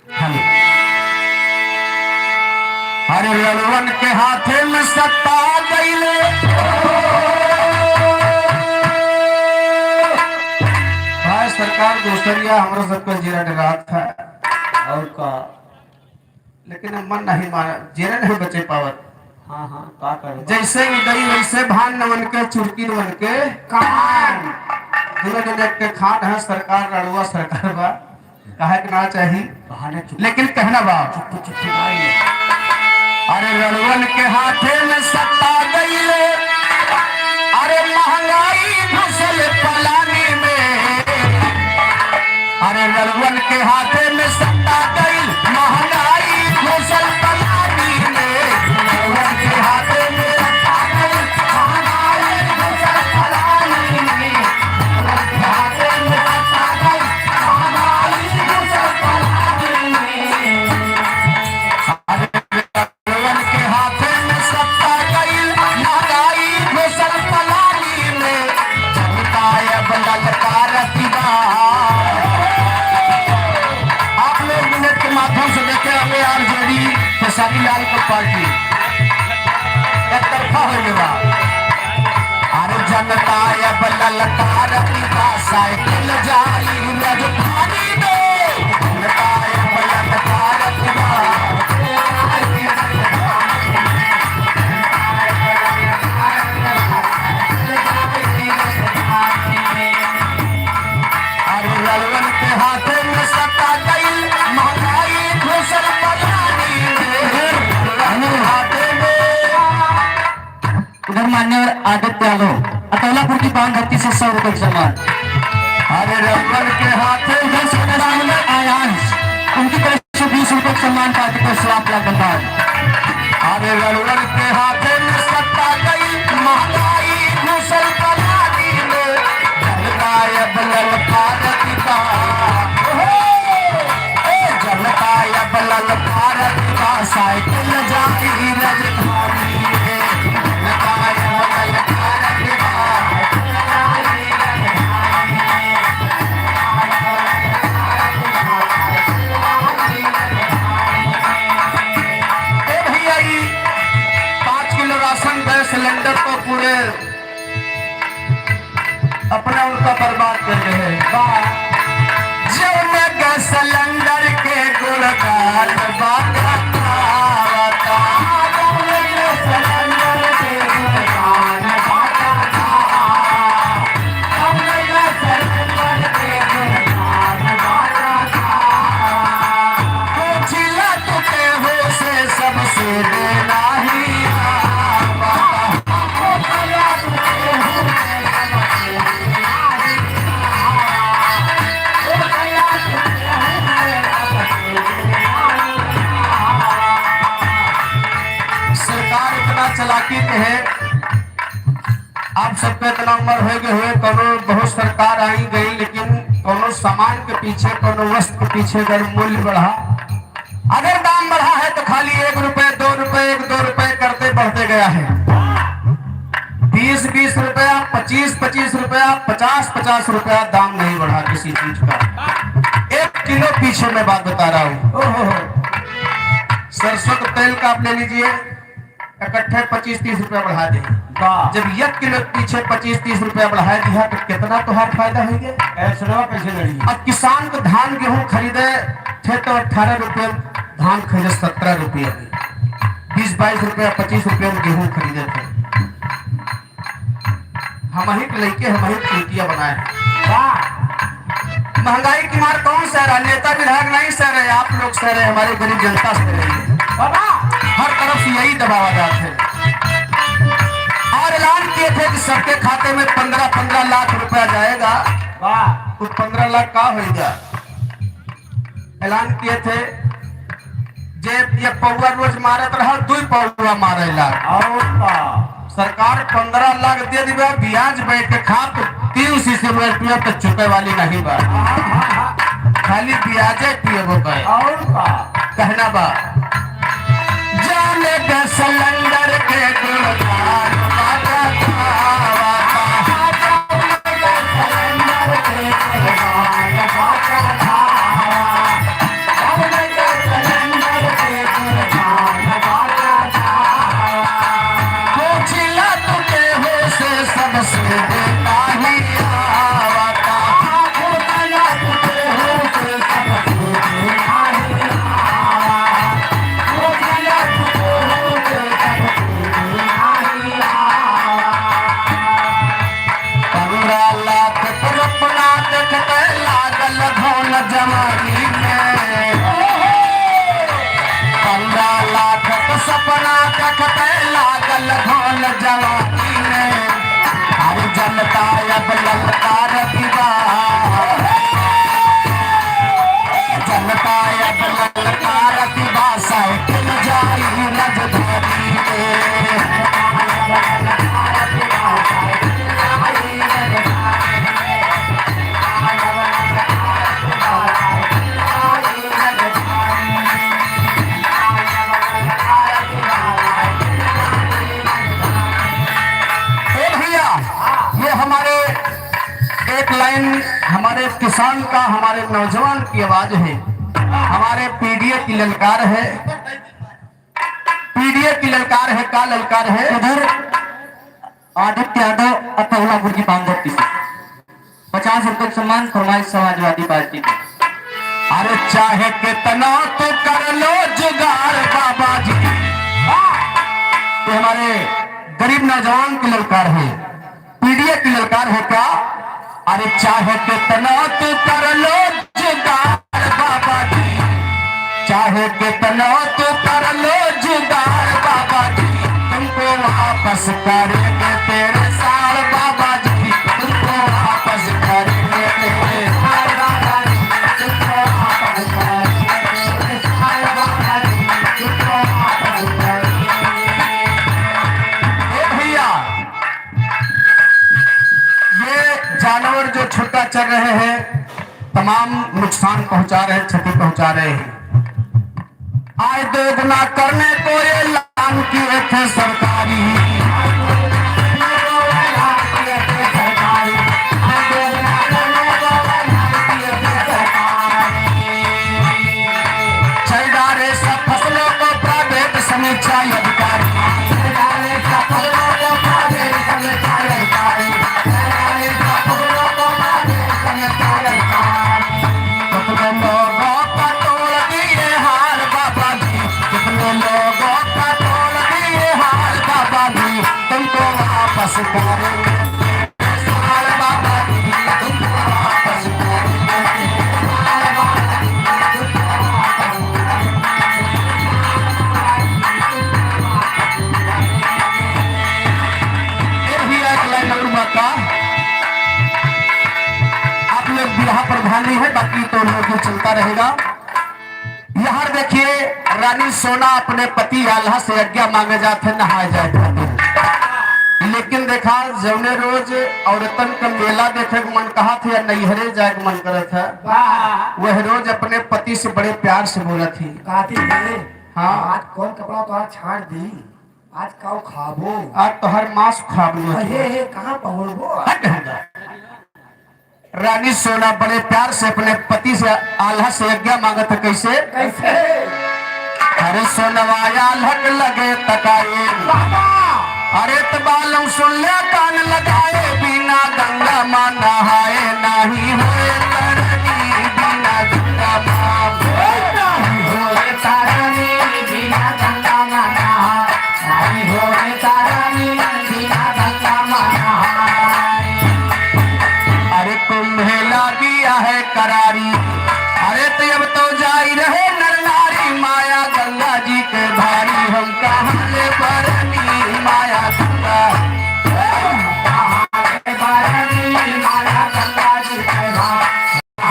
हेलो। अरे लड़वन के हाथे में सत्ता गइले। भाई सरकार दोसरिया हमरा सबके जीरा डरात है। और का? लेकिन अब मन नहीं माना, जीरा नहीं बचे पावत। हाँ, हाँ, का करबा? जैसे उदई वैसे भान नवन के, चुरकी नवन के कान। दुनो जने के खान है, सरकार रड़ुआ सरकार बा, काहे के ना चाही? बहाने चुप। लेकिन कहना बा, चुप, चुप, चुप, भाई। अरे रड़ुअन के हाथे में सत्ता गइले, अरे महंगाई घुसल पलानी में। अरे लड़ुअन के हाथे में सत्ता गइल, महंगाई घुसल पलानी में। लड़ुअन के हाथे में सत्ता गइल, महंगाई घुसल पलानी में। लड़ुअन के हाथे में सत्ता गइल, महंगाई घुसल पलानी में। अरे लड़ुअन के हाथे में सत्ता गइल, महंगाई घुसल पलानी में, जनता अब ललकारत बा। आप लोग नेट के माध्यम से देखे होंगे, आरजेडी, खेसारी लाल की पार्टी एक तरफा हो गया। अरे जनता अब ललकारत बा, साइकिल जाई राजधानी में। जनता अब ललकारत बा। अरे लड़वन के हाथे में सत्ता गइल, महंगाई घुसल पलानी में। लड़वन के हाथे में। उधर मान्यवर आदित्य यादव, अतौलापुर की पावन धरती से सौ रुपए का सम्मान। अरे लड़वन के हाथे में उधर से आयांश, उनकी तरफ से बीस रुपए का सम्मान पार्टी को, सात लाख धन्यवाद। अरे लड़वन के हाथे में सत्ता गई, महंगाई घुसल पलानी में, जनता अब ललकारत बा। ए, जनता अब ललकारत बा, साइकिल जाई राजधानी में। जनता अब ललकारत बा। ए भैया, ई पाँच किलो राशन गैस सिलेंडर को पूरे अपना उनका बर्बाद कर रहे हैं। वाह। जौन गैस सिलेंडर के गुणगान बाटा था, जौन गैस सिलेंडर के गुणगान बाटा था। पूछिला तू केहू से, सबसे देना ही आवा। सरकार इतना चालाकी के है, आप सबके इतना उम्र हो गए हुए, कोनो बहुत सरकार आई गई, लेकिन कोनो सामान के पीछे, कोनो वस्तु के पीछे अगर मूल्य बढ़ा, अगर दाम बढ़ा है तो खाली एक रुपए, दो रुपए, एक दो रुपए करते बढ़ते गया है। बीस बीस रुपया, पच्चीस पच्चीस रुपया, पचास पचास रुपया दाम नहीं बढ़ा किसी चीज का, एक किलो पीछे मैं बात बता रहा हूँ। ओहो, सरसों के तेल का आप ले लीजिए, इकट्ठे पच्चीस तीस रुपया बढ़ा दे। वाह। जब एक किलो पीछे पच्चीस तीस रुपया बढ़ा दिया तो कितना तोहार फायदा हो गया? ऐसनवा कैसे लड़ी? अब किसान को धान गेहूं खरीदे थे तो अठारह रुपये धान खरीदे, सत्रह रुपये, बीस बाईस रुपया, पच्चीस रुपये में गेहूं खरीदे थे। हम ही के लइके, हम ही के चूतिया बनाए हैं। वाह। महंगाई की मार कौन सह रहा? नेता विधायक नहीं सह रहे, आप लोग सह रहे, हमारी गरीब जनता सह रही है। बाबा। हर तरफ से यही दबावा जात है। और ऐलान किए थे कि सबके खाते में पन्द्रह पन्द्रह लाख रुपया जाएगा। वाह। तो पन्द्रह लाख का होइगा? ऐलान किए थे, जे एक पौवा रोज मारत रहा, दुई पौवा मारेला। और का? सरकार पन्द्रह लाख दे दिबे, ब्याज बैठ के खात, तीन सौ से रुपया तो चुके वाली नहीं बा। खाली ब्याजे पिएबो करे। और का? कहना बा, जाने दे सिलेंडर के गुणगान बाबा। पूछिला तू केहू से, सबसे बेटा ही आवता। पूछिला तू केहू से, सबसे बेटा ही आवता। पूछिला तू केहू से, सबसे बेटा ही आवता। पन्द्रह लाख के सपना देखते लागल धन जवानी में। पन्द्रह लाख के सपना देखते लागल धन जवानी में। अरे जनता अब ललकार दिबा, जनता अब ललकार दिबा, साइकिल जाई राजधानी में। ए भैया, ये हमारे एक लाइन हमारे किसान का, हमारे नौजवान की आवाज है, हमारे पीडीए की ललकार है, पीडीए की ललकार है, का ललकार है? इधर आदित्य यादव अतहुआ गुर्जी बांधव की पचास रुपए का सम्मान, फरमाइश समाजवादी पार्टी की। अरे चाहे कितना तू कर लो जुगाड़ बाबा जी, ये हमारे गरीब नौजवान की ललकार है, पीडीए की ललकार है क्या? अरे चाहे कितना तू कर लो जुगाड़ बाबा जी, चाहे कितना तू कर लो जुगाड़ बाबा जी, तुमको वापस करेंगे तेरे साल बाबा जी, तुमको वापस करेंगे तेरे साल बाबा जी, तुमको वापस करेंगे तेरे साल बाबा जी, तुमको वापस करेंगे। ए भैया, ये जानवर जो छुट्टा चर रहे हैं, तमाम नुकसान पहुंचा रहे हैं, क्षति पहुंचा रहे हैं। आय दोगुना करने को ऐलान किए थे सरकारी। चल डारे सब फसलों को प्राइवेट समीक्षा अधिकारी। कितने लोगों का तोड़ दिए हाल बाबा जी, कितने लोगों का तोड़ दिए हाल बाबा जी, तुमको वापस करेंगे। ये भी एक लाइन और बात का, आप लोग बिरहा प्रधान नहीं है, बाकी तो लोग चलता रहेगा। यहाँ देखिए, रानी सोना अपने पति आल्हा से आज्ञा मांगे जात है नहाए जाए खातिर। लेकिन देखा, जौने रोज औरतन का मेला देखे के मन कहत है या नैहरे जाए के मन करत है, वाह। वह रोज अपने पति से बड़े प्यार से बोलत ही। कहती है, हाँ। आज कौन कपड़ा तोहार छाड़ दी, आज काऊ खाबो? आज तोहर मांस खाबो। हे, हे, कहाँ पहुँचबो? हट, हट। रानी सोना बड़े प्यार से अपने पति से आल्हा से आज्ञा मांगत है, कैसे? कैसे? अरे सोनवा आल्हा के लगे तकाए। बाबा! अरे त बालम सुन ले कान लगाए, बिना गंगा माँ नहाए नाही होए तरनी, बिना गंगा माँ। नाही होए तरनी, बिना गंगा माँ नहाए। नाही होए तरनी, बिना गंगा माँ नहाए। अरे कुंभे लागी आहे करारी, अरे त अब तो जाई रहे नर नारी, माया गंगा जी के भारी, हम कहाँ ले बरनी माया गंगा। कहाँ ले बरनी माया गंगा जी के भारी।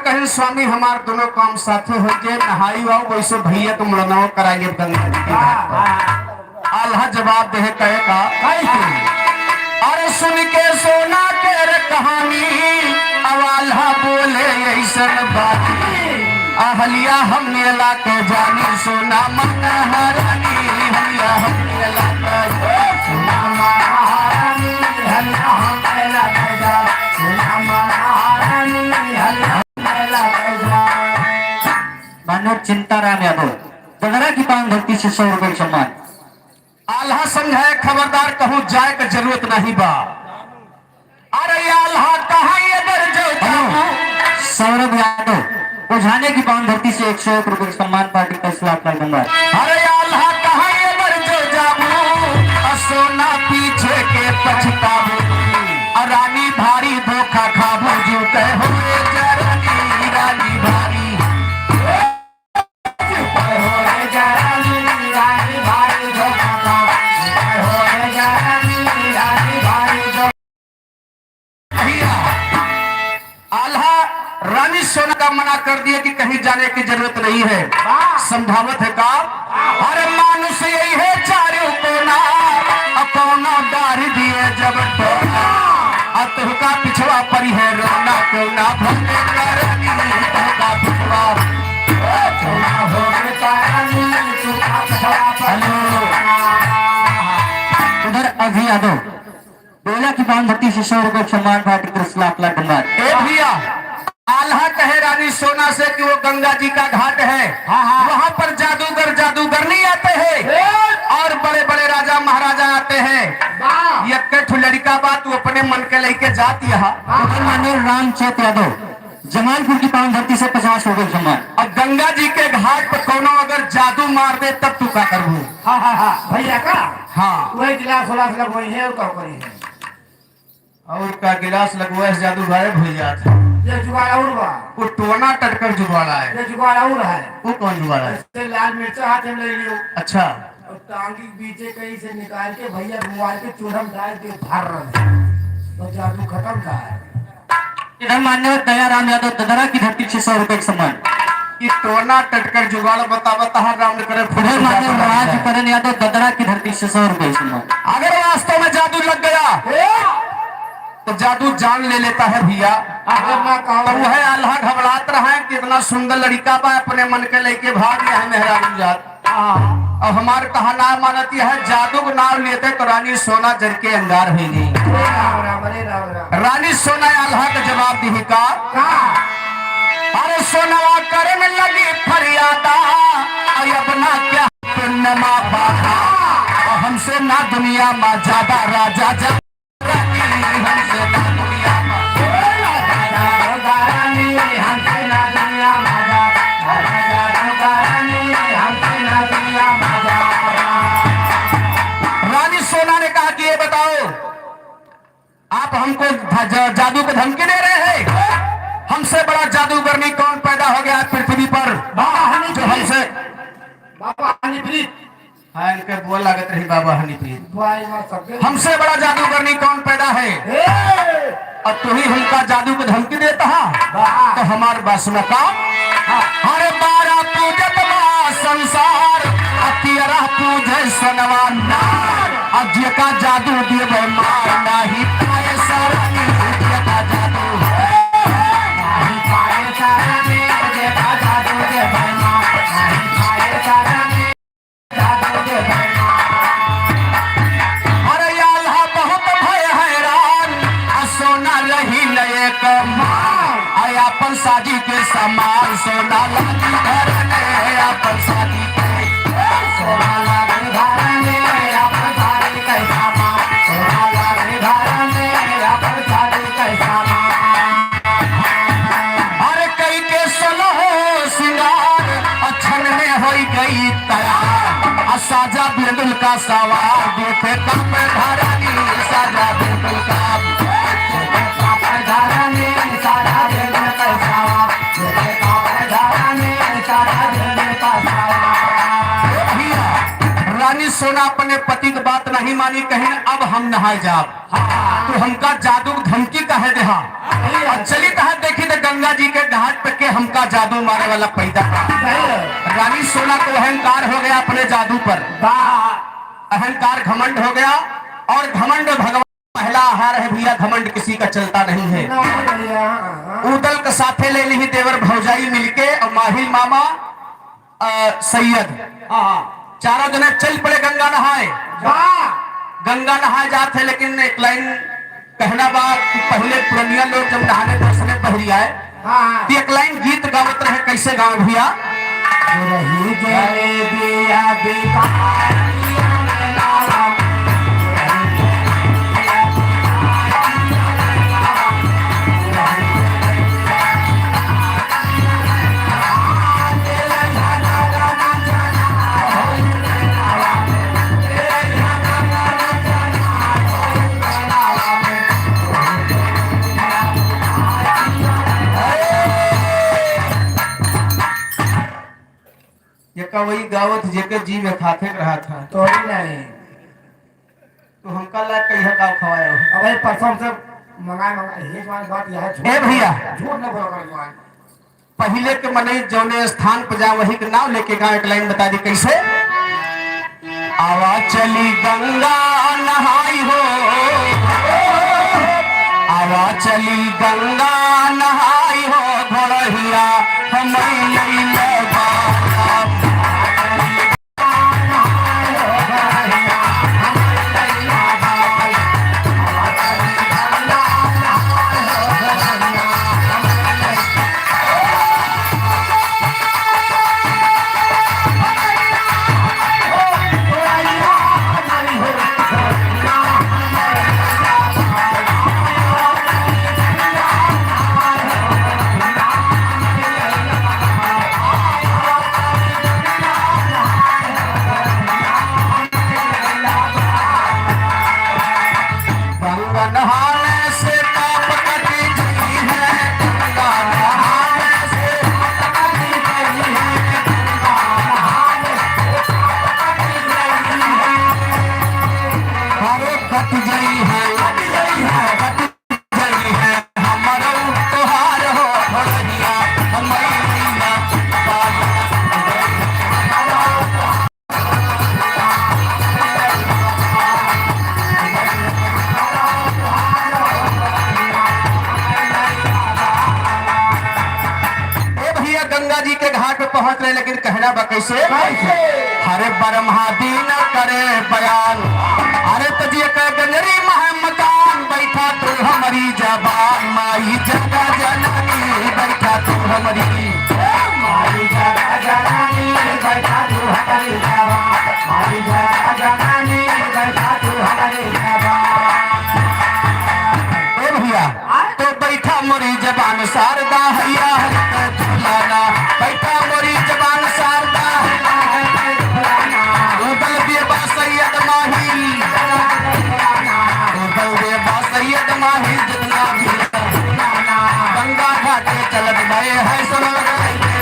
कहिन, "स्वामी, हमार दोनों काम साथे होइ गए, नहाई आओ, वैसे भैया तुम रनवा कराइए गंगा जी के घाट पर।" आल्हा जवाब देहे, कहे का, "अरे सुन के सोना के रे कहानी, अब आल्हा बोले ऐसन बात, अहलिया हम मेला के जानी, सोना मन हरानी, अहलिया हम मेला के जानी, सोना मन हरानी, अहलिया हम मेला के जानी, सोना मन हरानी, अहलिया हम मेला के जानी।" माननीय चिंताराम यादव, ददरा की पावन धरती से सौ रुपए का सम्मान। आल्हा समझाए, "खबरदार, कहूँ जाए के जरूरत नहीं बा।" अरे आल्हा कहाँ ये दर जो जाबू? सौरभ यादव, उझाने की पावन धरती से एक सौ एक रुपए का सम्मान, पार्टी का इस्लाम का नंबर। अरे आल्हा कहाँ ये दर जो जाबू, आ सोना पीछे के पछताबू, आ रानी भारी धोखा खाबू, जू कहे हो रे जरानी, रानी भारी। भैया, आल्हा रानी सोना का मना कर दिए कि कहीं जाने की जरूरत नहीं है। वाह। समझावत है का? अरे मानुष यही है चारों कोना, अपना डार दिए जब टोना, आ तुहका पिछवा परी है रोना, कोना भले करनी, तुहका पिछवा। हेलो। उधर अभी यादव, बेला की पावन धरती से सौ रुपए सम्मान, पार्टी पुरस्कार, लाख लाख धन्यवाद। ए भैया, आल्हा कहे रानी सोना से कि वो गंगा जी का घाट है, हाँ, हाँ। वहाँ पर जादूगर जादूगरनी आते हैं ए! और बड़े बड़े राजा महाराजा आते हैं। वाह। यक्के ठो लड़िका बा, तू अपने मन के लेके जात यहाँ। हाँ। उधर माननीय रामचंद यादव, जमालपुर की पावन धरती से पचास रुपए सम्मान। अब गंगा जी के घाट पर कौनो अगर जादू मार दे तब तू का करबू? हाँ, हाँ, हाँ, भैया का? हाँ। वही गिलास उलास लगवाई है और का करी है? और का गिलास लगवाए से जादू गायब हो जात है। ये जुगाड़ और बा। वो टोना टटकर जुगाड़ है। ये जुगाड़ और है। वो कौन जुगाड़ है? इससे लाल मिर्चा हाथ में ले लियो। अच्छा। और टांगी के बीचे कहीं से निकाल के भैया मोबाइल के चूल्हा में डाल के भर रहे हैं। तो जादू खत्म था। इधर मान्यवर दयाराम यादव ददरा की धरती से सौ रुपए का सम्मान। ई टोना टटकर जुगाड़ बता बता हर राउंड करे फुट उधर मान्यवर राजकरण यादव ददरा की धरती से सौ रुपए का सम्मान। अगर वास्तव में जादू लग गया तो जादू जान ले लेता है भैया। अगर ना कहो तो वह आल्हा घबरात रहा है कि इतना सुंदर लड़िका बा, अपने मन के लेके भाग गया है मेहरारू जात। हाँ। अब हमार कहा ना मानत यह जादू के नाम लेते तो रानी सोना जर के अंगार हुई गई। अरे राम राम, अरे राम राम। रानी सोना आल्हा के जवाब दी का? का? अरे सोनवा करे में लगी फरियादा, अरे अपना क्या पुण्य मा बाधा, और हमसे ना दुनिया मा ज्यादा राजा जा रानी सोना ने कहा कि ये बताओ, आप हमको ध-, ज-, जादू को धमकी दे रहे हैं? हमसे बड़ा जादूगरनी कौन पैदा हो गया है पृथ्वी पर? बाबा हनीप्रीत। जो हमसे बाबा हनीप्रीत। हाँ, इनके बुआ लागत रही बाबा हनीप्रीत। बुआ, ये बात सबके हमसे बड़ा जादूगरनी कौन पैदा है? ए! अब तू ही हमका जादू को धमकी देता है, वाह। तो हमार बात सुनो का? हाँ। अरे बारह पूजत बा संसार, आ तेरह पूजे सनवा नार। अब जेका जादू देवे मार, नाही पाए सरनी, जेका जादू, नाही पाए सरनी, जेका जादू देवे मार, नाही पाए सरनी। अरे आल्हा बहुत भय हैरान, आ सोना रही न एक मान, आ आपन साजी के समान, सोना लागी घर में आपन साजी के, सोना लागी घर में आपन साजी के समान, सोना लागी घर में आपन साजी के समान। अरे कई के सोलहो सिंगार, अक्षण में होई गई तैयार। आ साजा बिल्कुल का सवार, देखे कम धरनी, साजा बिल्कुल का। भैया, रानी सोना अपने पति क बात नहीं मानी, कहिन, "अब हम नहाए जाब।" हाँ। "तू हमका जादू क धमकी काहे देहा?" हाँ। "अब चली तहाँ देखी त गंगा जी के घाट पे के हमका जादू मारे वाला पैदा बा।" सही है। रानी सोना को अहंकार हो गया अपने जादू पर। वाह। अहंकार घमंड हो गया, और घमंड भगवान पहला आहार है भैया, घमंड किसी का चलता नहीं है। नहीं भैया, हाँ, हाँ। ऊदल के साथे ले ली देवर भौजाई मिलके और माहिल मामा, अ, सैयद। हाँ, हाँ। चारों जने चल पड़े गंगा नहाए। वाह। गंगा नहाए जात है, लेकिन एक लाइन कहना बा कि पहले पुरनिया लोग जब नहाने तो उसमें बहरी आए, हाँ, हाँ। तो एक लाइन गीत गावत रहे, कैसे गावे भैया? रही जलेबिया बिकारिया में लावा। ये का वही गावत जेके जी में खाते रहा था। तो ही नहीं। तो हमका ला कहिया का खवाया हो? अब भाई परसों से मंगाए, मंगाए, ये तुम्हारी बात यह है, झूठ ए भैया। झूठ न बोला कर तुम्हारे। पहिले के मनई जौने स्थान पर जा वही के नाव लेके गा, एक लाइन बता दी कैसे? आवा चली गंगा नहाई हो, आवा चली गंगा नहाई हो, घोड़हिया हम लइले बा। गंगा नहाने से पाप कट जाई है, गंगा नहाने से पाप कट जाई है, गंगा नहाने से पाप कट जाई है। अरे कट जाई है, कट जाई है, कट जाई है, हमरो तोहार हो भैया, मैया। ए भैया, गंगा जी के घाट पे पहुंच रहे, लेकिन कहना बा कैसे? कैसे? हरे ब्रह्मा दिन करे बयान, अरे तजिए के गंजरी मह मकान, बैठा तू हमरी जबान, माई जगत जननी, बैठा तू हमरी। माई जगत जननी, बैठा तू हमरी जबान। माई जगत जननी, बैठा तू हमरी जबान। ए भैया, तो बैठा मोरी जबान शारदा हैया है झुलाना, बैठा मोरी जबान शारदा। उदल बेबा सैयद माही, उदल बेबा सैयद माही जितना भी गंगा घाटे चलत भए है, सोनवक लइके,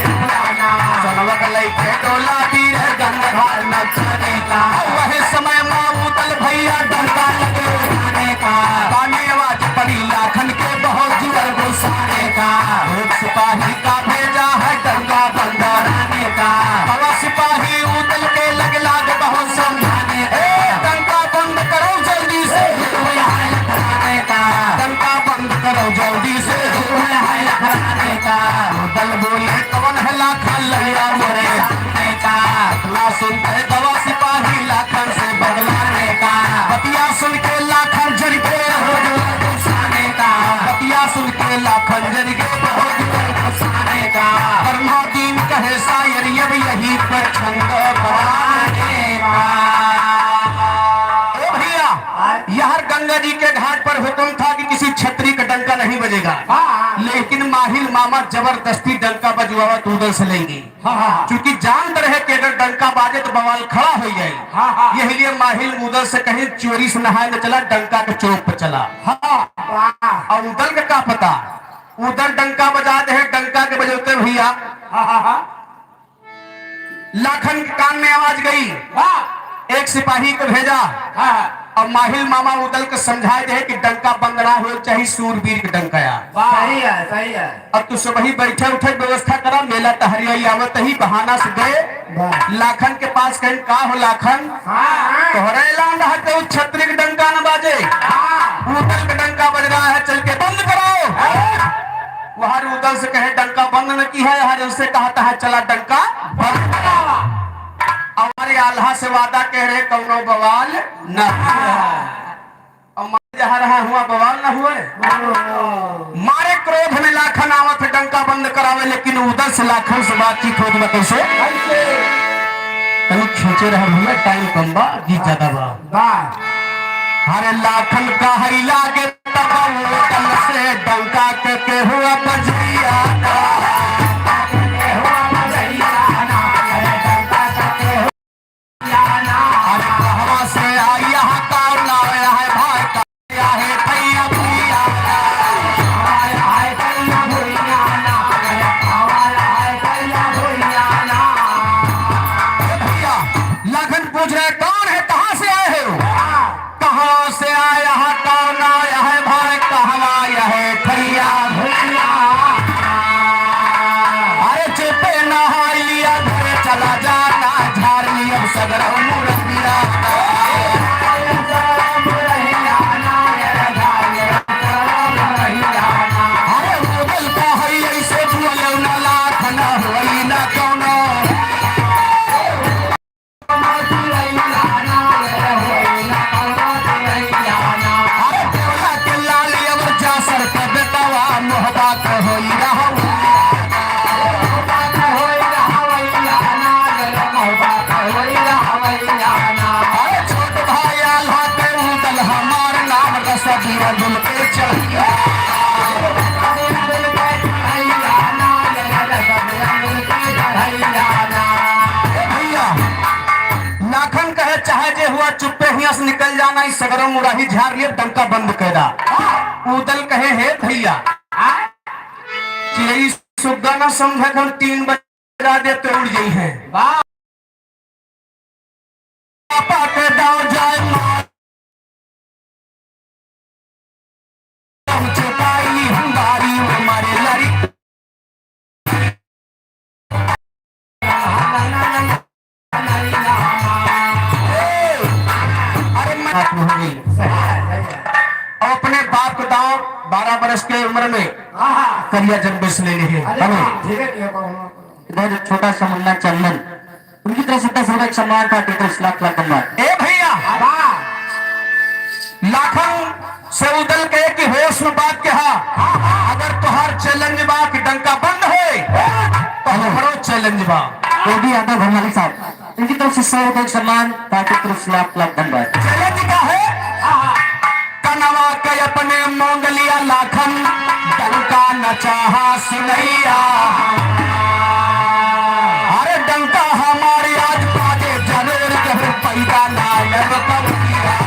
सोनवक लइके टोला तीर गंगा घाट नचने का। वह समय माँ उदल भैया डंका लगे उठाने का। काने आवाज पड़ी लाखन के बहुत जुअर गुस्साने का। एक सिपाही का भेजा है डंका बंदराने का। तवा सिपाही उदल के लग लाग बहुत समझाने का। ए, डंका बंद करो जल्दी से, हुआ है लखराने का। डंका बंद करो जल्दी से, हुआ है लखराने का। उदल बोले, "कौन है लाखन लइया मोरे सामने का?" इतना सुनते दवा सिपाही लाखन से बगलाने का। बतिया सुन के लाखन जर के हो जुअर गुस्साने का। बतिया सुन के लाखन जर के हो जुअर गुस्साने का। ब्रह्मा दिन कहे शायर अब यही पर छंद बनाने का। ए भैया, यार गंगा जी के घाट पर हुक्म था कि किसी छत्री का डंका नहीं बजेगा। हाँ। लेकिन माहिल मामा जबरदस्ती डंका बजवावा तो उदल से लेंगी। हाँ, हाँ, हाँ। चूंकि जानत रहे कि अगर डंका बाजे तो बवाल खड़ा हो जाए। हाँ, हाँ। यही लिए माहिल उदल से कहीं चोरी से नहाए न चला, डंका के चौक पर चला। हाँ। और उदल के का पता, उदल डंका बजा दे है, डंका के बजौते भैया। हाँ, हाँ, हाँ। लाखन के कान में आवाज गई। वाह। एक सिपाही को भेजा। हाँ, हाँ। अब माहिल मामा उदल के समझाए दे कि डंका बंद ना होए, चाहे सूरवीर के डंका आ। वाह। सही है, सही है। अब तू सबही बैठे उठे के व्यवस्था करा, मेला टहरिया आवत ही बहाना से गए। वाह। लाखन के पास कहेन, "का हो लाखन?" हाँ, हाँ। "तोहरे लांड हटे उ छतरी के डंका न बाजे।" हाँ। उदल के डंका बज रहा है, चल के बंद कराओ। हाँ। वहाँ उदल से कहे, "डंका बंद न किहा है, यहाँ से कहा था, चला डंका बंद करावा।" हमारे आल्हा से वादा कह रहे, "कौनो बवाल न।" हाँ। और मारे जहाँ रहा हुआ बवाल न हुए। मारे क्रोध में लाखन आवत है डंका बंद करावे, लेकिन उदल से लाखन से बातचीत होत बा कैसे? कैसे? तनी खींचे रहे भैया, टाइम कम बा, गीत ज्यादा बा। बा। अरे लाखन का है लागे तब उदल से डंका के केहुआ बजैया ना। अरे कहवा से आई यहाँ का नाव है भाई का? या है भैया भैया ना। आया है भैया भैया ना। आया है भैया भैया ना। ए भैया, लाखन पूछ रहे, "कौन है, कहाँ से आए हो?" कहाँ से आया है, कौन आया है भाई, कहवा आया है भैया, भैया। अरे चुपे नहाई लिया, घरे चला जाना, झार लिया सगरौ मुरतिया। अरे उदल का है ऐसे बोले न लाख न होई न कौनो। अरे देवला के लाल अवर जासर के बेटवा मोहबा के होई रहू। अरे छोट भाई आल्हा के उदल हमार नाम रसदिया दिल के चढ़िया। ए भैया, लाखन कहे, "चाहे जे हुआ, चुप्पे हियां से निकल जाना, ई सगरो मुराही झार लिए, डंका बंद कैदा।" उदल कहे, "हे भैया, चिड़ई सुग्गा ना समझे, हम तीन बजा दे तो उड़ जाई है।" वाह। पापा के दाव जाए मार। हम चुकाई हम बारी वो मारे लड़ी। अरे मैं हाथ में हो गई। अब अपने बाप को दाव बारह बरस के उम्र में करिया जन्मेस ले लिए। अरे हेलो। वाह, धीरे धीरे बोलो। इधर छोटा सा मुन्ना चंदन। उनकी तरफ से दस रुपए का सम्मान का, दस लाख लाख धन्यवाद। ए भैया, वाह। लाखन से उदल के कि होश में बात कहा, अगर तोहार चैलेंज बा कि डंका बंद होए, तो हमरो चैलेंज बा। वो भी यादव भरवाली साहब, इनकी तरफ से सौ रुपए का सम्मान, पार्टी की तरफ से लाख लाख धन्यवाद। चैलेंज का है? कनवा के अपने मोंगलिया लाखन, डंका न चाहा सुनैया। अरे डंका हमारी आज बाजे जरूर, केहू पैदा ना लेब पवैया।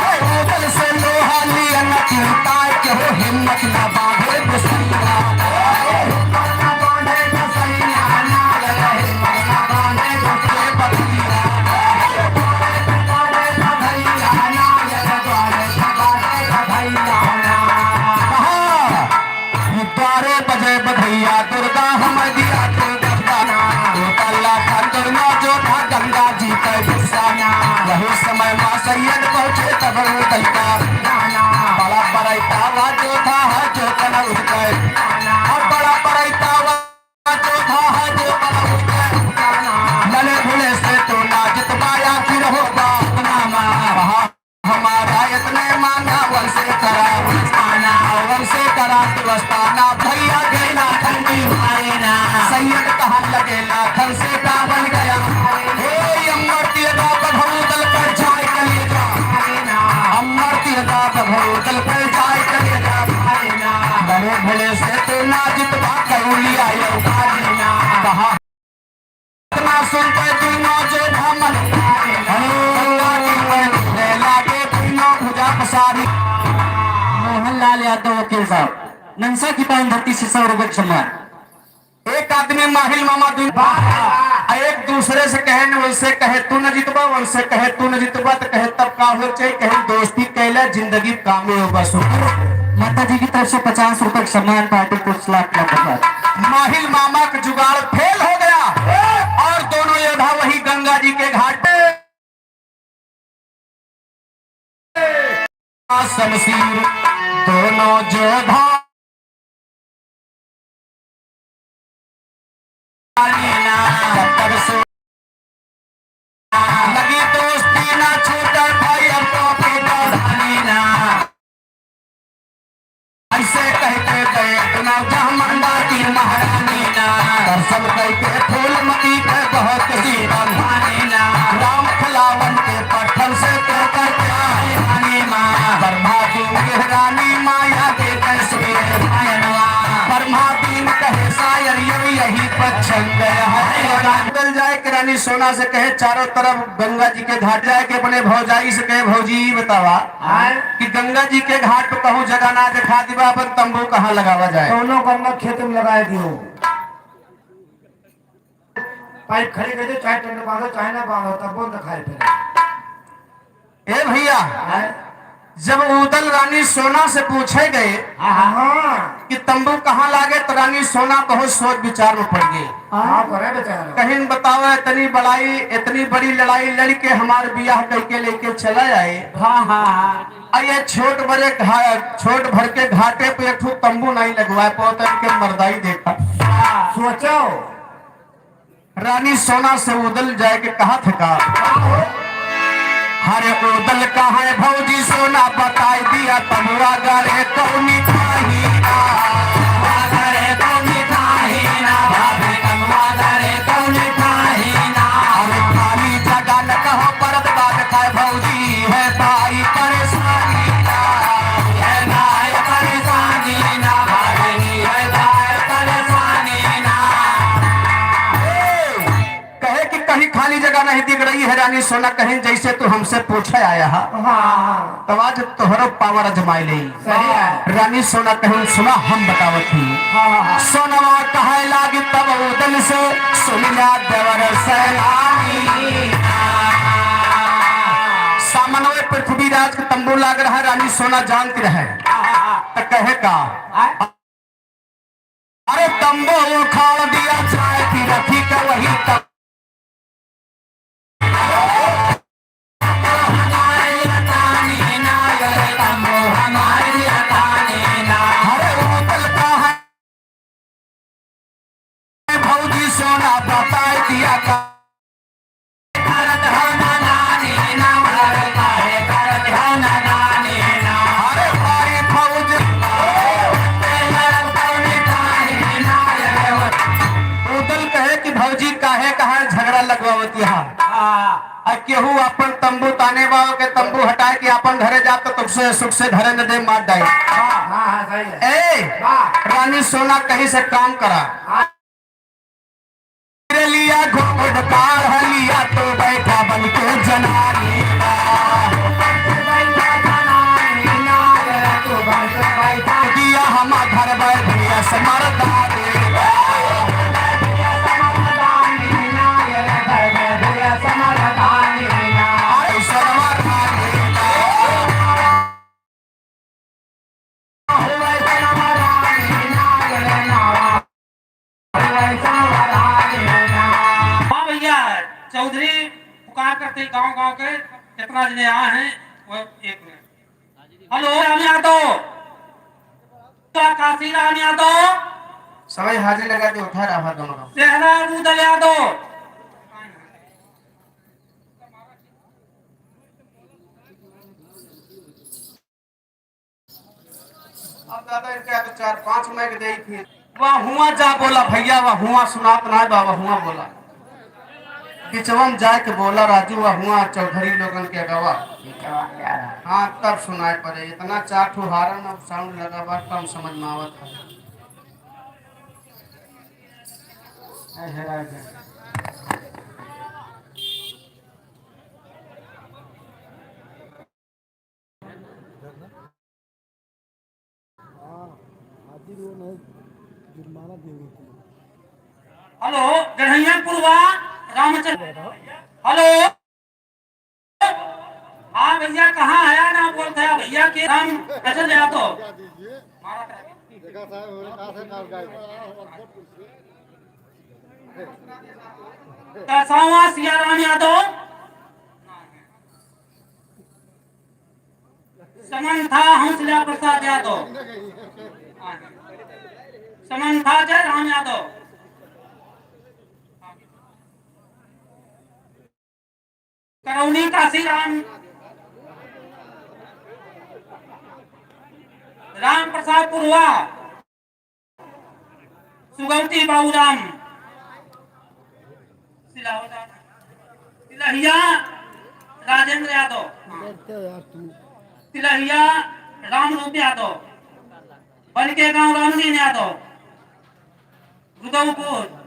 अरे उदल से लोहा लियन कीर्ताय, केहू हिम्मत ना बांधे गुसैया। बारह बजे बधैया दुर्गा हम दिया दुर्गा, दो पल्ला का दुर्गा जो था गंगा जी के गुस्सा। वही समय माँ सैयद पहुँचे तब उदल का बड़ा बरैतावा जो था है जो कन उठ गए। अब बड़ा बरैतावा जो था है जो कन उठ गए। लले भुले से तो ना जितवाया फिर होगा अपना माँ। हमारा इतने मांगा वंशे करा वंशे करा वंशे करा वस्ताना भैया गैला ठंडी मारे ना। सैयद कहा लगे लाखन से का बन गया। हे अमर तिलका बघौदल पर जाए कलेजा। अमर तिलका बघौदल पर जाए कलेजा। बड़े भले से तो ना जितवा करूलिया यो। कहा इतना सुनते दुनो जो भमन। लागे दुनो भुजा पसारी। मोहनलाल यादव वकील साहब, नंसा की पावन धरती से सौ रुपए का सम्मान। आदमी माहिल मामा दुइ वाह, वाह। आ एक दूसरे से कहे न, वैसे कहे तू न जितबा, वैसे कहे तू न जितबा, तो कहे तब का हो चाहे, कहे दोस्ती कैला जिंदगी कामे हो बस। माता जी की तरफ से पचास रुपए का सम्मान पार्टी कुछ लाख का प्रसाद। माहिल मामा का जुगाड़ फेल हो गया और दोनों योद्धा वही गंगा जी के घाट पे शमशीर दोनों जोधा लगी दोस्ती ना छूटे भाई, अब तो बेटा ना। ऐसे कहते गए अपना जहाँ मंदाकिनी महारानी ना। दर्शन करके फूलमती के बहुत सी बंधानी ना। राम खिलावन के पत्थर से तोड़ करके आई रानी माँ। ब्रह्मा जी की रानी माया के कैसे मायनवा। ब्रह्मा जी कहे शायर ये यही पसंद है। बदल जाए कि रानी सोना से कहे चारों तरफ गंगा जी के घाट जाए के अपने भौजाई से कहे, "भौजी, बतावा आय। कि गंगा जी के घाट पे कहूँ जगह ना दिखा दिबा, अपन तंबू कहाँ लगावा जाए?" कौनो गंगा खेत में लगाए दियो। पाइप खड़ी कर दे, चाहे टेंट बांधो, चाहे ना बांधो, तब बोल दिखाई पड़े। ए भैया, आय। जब उदल रानी सोना से पूछे गए हाँ, हाँ। कि तंबू कहाँ लागे, तो रानी सोना बहुत सोच विचार में पड़ गई। हाँ, करे बेचारा। कहिन बतावा, इतनी बड़ाई, इतनी बड़ी लड़ाई लड़ के हमार बियाह करके लेके चला आए। हाँ, हाँ, हाँ। आ ये छोट बड़े घा-, छोट भर के घाटे पे एक ठो तंबू नहीं लगवाए, पौतन के मर्दाई देखा। हाँ। सोचो। रानी सोना से उदल जाए के कहा था का? हरे उदल कहाँ है भौजी सोना बताई दिया तमुआ गरे कौनी थाही ना। गरे कौनी थाही ना, भाभी तमुआ गरे कौनी थाही ना। अरे खाली जगह न कहो परत बात खाए भौजी है भाई परेशानी ना। है भाई परेशानी ना, भाई है भाई परेशानी ना। कहे कि कहीं खाली जगह नहीं दिख रही है रानी सोना, कहीं जैसे तू हमसे पूछे आया है। हाँ। तब आज तोहरो पावर अजमाए ले। सही है। रानी सोना कहीं सुना हम बतावत ही। हाँ, हाँ, हाँ। सोनवा कहे लागी तब उदल से सुनिया देवर सैलानी। सामनवे पृथ्वीराज के तंबू लाग रहा है, रानी सोना जानती रहे। हाँ, हाँ, हाँ। तो कहे का? हाँ। अरे तंबू उखाड़ दिया, चाय की रखी का वही तंबू। अरे उदल का है भौजी सोना बताए दिया का। उदल कहे कि भौजी काहे कहाँ झगड़ा लगवावत यहाँ? हाँ। आ केहू अपन तंबू ताने बा, के तंबू हटाए कि अपन घरे जात तो तुझसे सुख से घरे न दे मार डाई। हाँ, हाँ, सही है। ए, हाँ। रानी सोना कहीं से काम करा। हाँ। लिया घूंघट काढ़ लिया तो बैठा बन के जनानी। दिया हम घर बैठ गया समरदानी। अरे समरदानी। हाँ भैया, चौधरी पुकार करते गांव गांव के कितना जने आए हैं, वो एक मिनट। हेलो, राम यादव, काशी राम यादव, सबाई हाजिरी लगा के उठा रहा है दोनों गांव। सेहरा उदल यादव। अब दादा इनका तो चार पांच माइक दे ही थी। वह हुआ जा बोला भैया, वह हुआ सुनात ना बा, वह हुआ बोला। बिचवा में जाए के बोला राजू, वह हुआ चौधरी लोगन के अगवा। हाँ, तब सुनाए पड़े। इतना चार ठो हारन अब साउंड लगा बा, कम समझ में आवत है। ऐ हेरा गया। हाँ, हाजिर वो नहीं, जुर्माना देवे के। हेलो, गढ़ैया पुरवा रामचंद्र। हेलो, हाँ भैया, कहाँ आया ना बोलता है भैया के राम, अच्छा ले आ तो। देखा साहब, हमरे कहाँ से नाम गायब। कसावा सियाराम यादव। समंथा हंसल्या प्रसाद यादव। समंथा जय राम यादव। करौनी काशी राम, राम प्रसाद पुरवा। सुगौती बाबूराम, सिलावदा, तिलहिया राजेंद्र यादव, डरते हो यार तुम। तिलहिया रामरूप यादव, बनके गांव रामदीन यादव, रुदौपुर,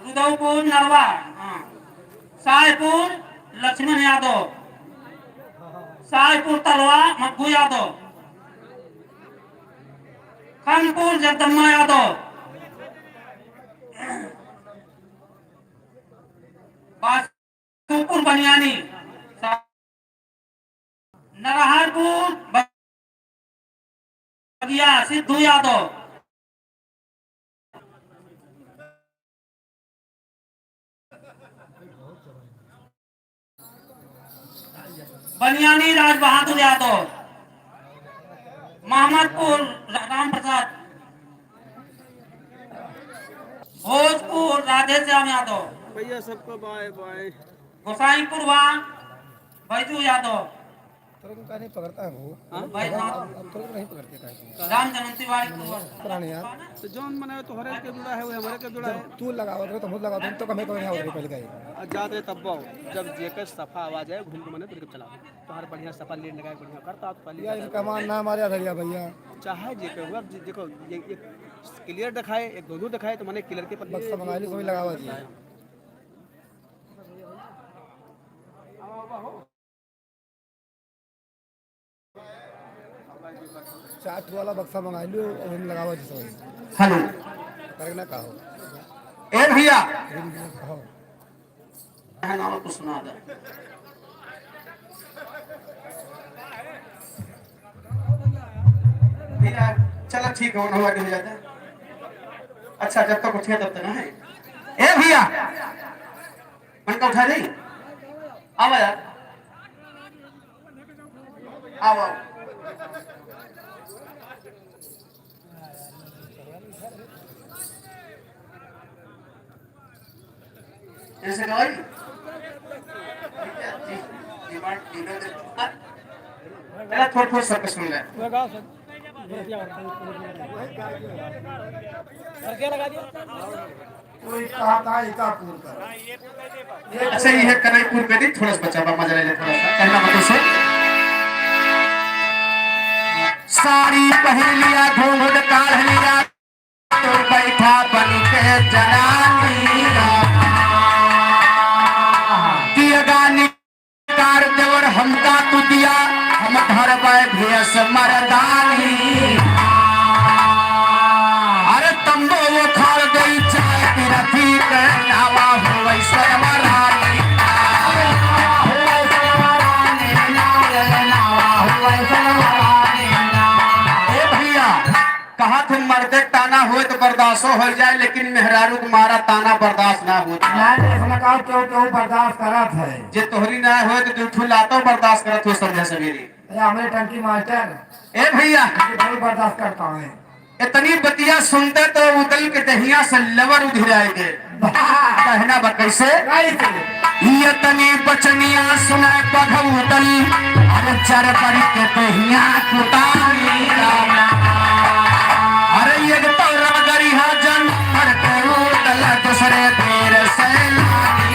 रुदौपुर नरवा, हाँ। साहेपुर लक्ष्मण यादव, साहेपुर तलवा मग्गू यादव, खानपुर जगदम्मा यादव, बासुपुर बनियानी, नरहरपुर बगिया सिद्धू यादव, बनियानी राज बहादुर यादव, महमदपुर रा-, राम प्रसाद, भोजपुर राधेश्याम यादव, भैया सबको बाय बाय। गोसाईपुर वा बैजू यादव, तुरंत का नहीं पकड़ता है वो। हाँ? भाई साहब। अब तुरंत नहीं पकड़ते काहे को। राम जन्मति वाड़ी को। पुराने यार। तो जौन मने तोहरे के जुड़ा है, वो हमरे के जुड़ा है। जब तू लगावत रहे, तो हम लगावत रहे, तो कमे कमे यहाँ उतरे पहले का ही। आ, जात रहे तब बाओ, जब जेकर सफा आवाज आए, घूम के मने तुरंत चला। तोहर बढ़िया सफा लीड लगा, बढ़िया करता, तो पहले यार, जाता इनका है। मान ना मारे अधरिया भैया। चाहे जेकर हुआ, अब जे-, देखो, ये, ये clear दिखाए, एक दो दो दिखाए, तो मने clear के पत्ते बक्सा मंगा ली, कोई लगावा जी। चाट वाला बक्सा मंगा लियो और हम लगावा जी सब। हेलो। करना का हो? ए भैया। रिंग रिंग का हो? है ना, कुछ सुना दे। भैया, चला ठीक है, नौ बजे हो जाता है। अच्छा, जब तक उठे तब तक ना है। ए भैया, मन का उठा दे। आओ यार। आओ, आओ। ऐसे गवाई? थोड़ा, थोड़ा सबके सुन ले। कोई कहा था एकापुर का। अच्छा, ये है कनईपुर का नहीं, थोड़ा सा बचा हुआ मजा ले ले, थोड़ा सा। कहना मत उसे। साड़ी पहन लिया, घूंघट काढ़ लिया, तो बैठा बन के जनानी। दिया गानी कार देवर हमका तू दिया, हम धरबै भेष मर्दानी। अरे तंबू उखाड़ दई चाहे पिरथी के नावा हो वैसन मरानी। ए भैया, कहा थे मर्दे ताना होए तो बर्दाश्तो हो जाए, लेकिन मेहरारू के मारा ताना बर्दाश्त ना होत। ना, ना, इसमें कहा क्यों, क्यों बर्दाश्त करत है? जे तोहरी ना होए तो दू ठो लातो बर्दाश्त करत हो संझा सवेरे। अरे हमरे टंकी मास्टर। ए भैया। ये बहुत बर्दाश्त करता है। इतनी बतिया सुनते तो उदल के दहिया से लवर उधिराए दे। वाह। कहना बा कैसे? कैसे? ये तनी बचनिया सुनाए बघौतल, अरे चरपट के दहिया कुतानी। अरे एक तो रगड़िया जन मर के उतल, दूसरे बेर से लागी।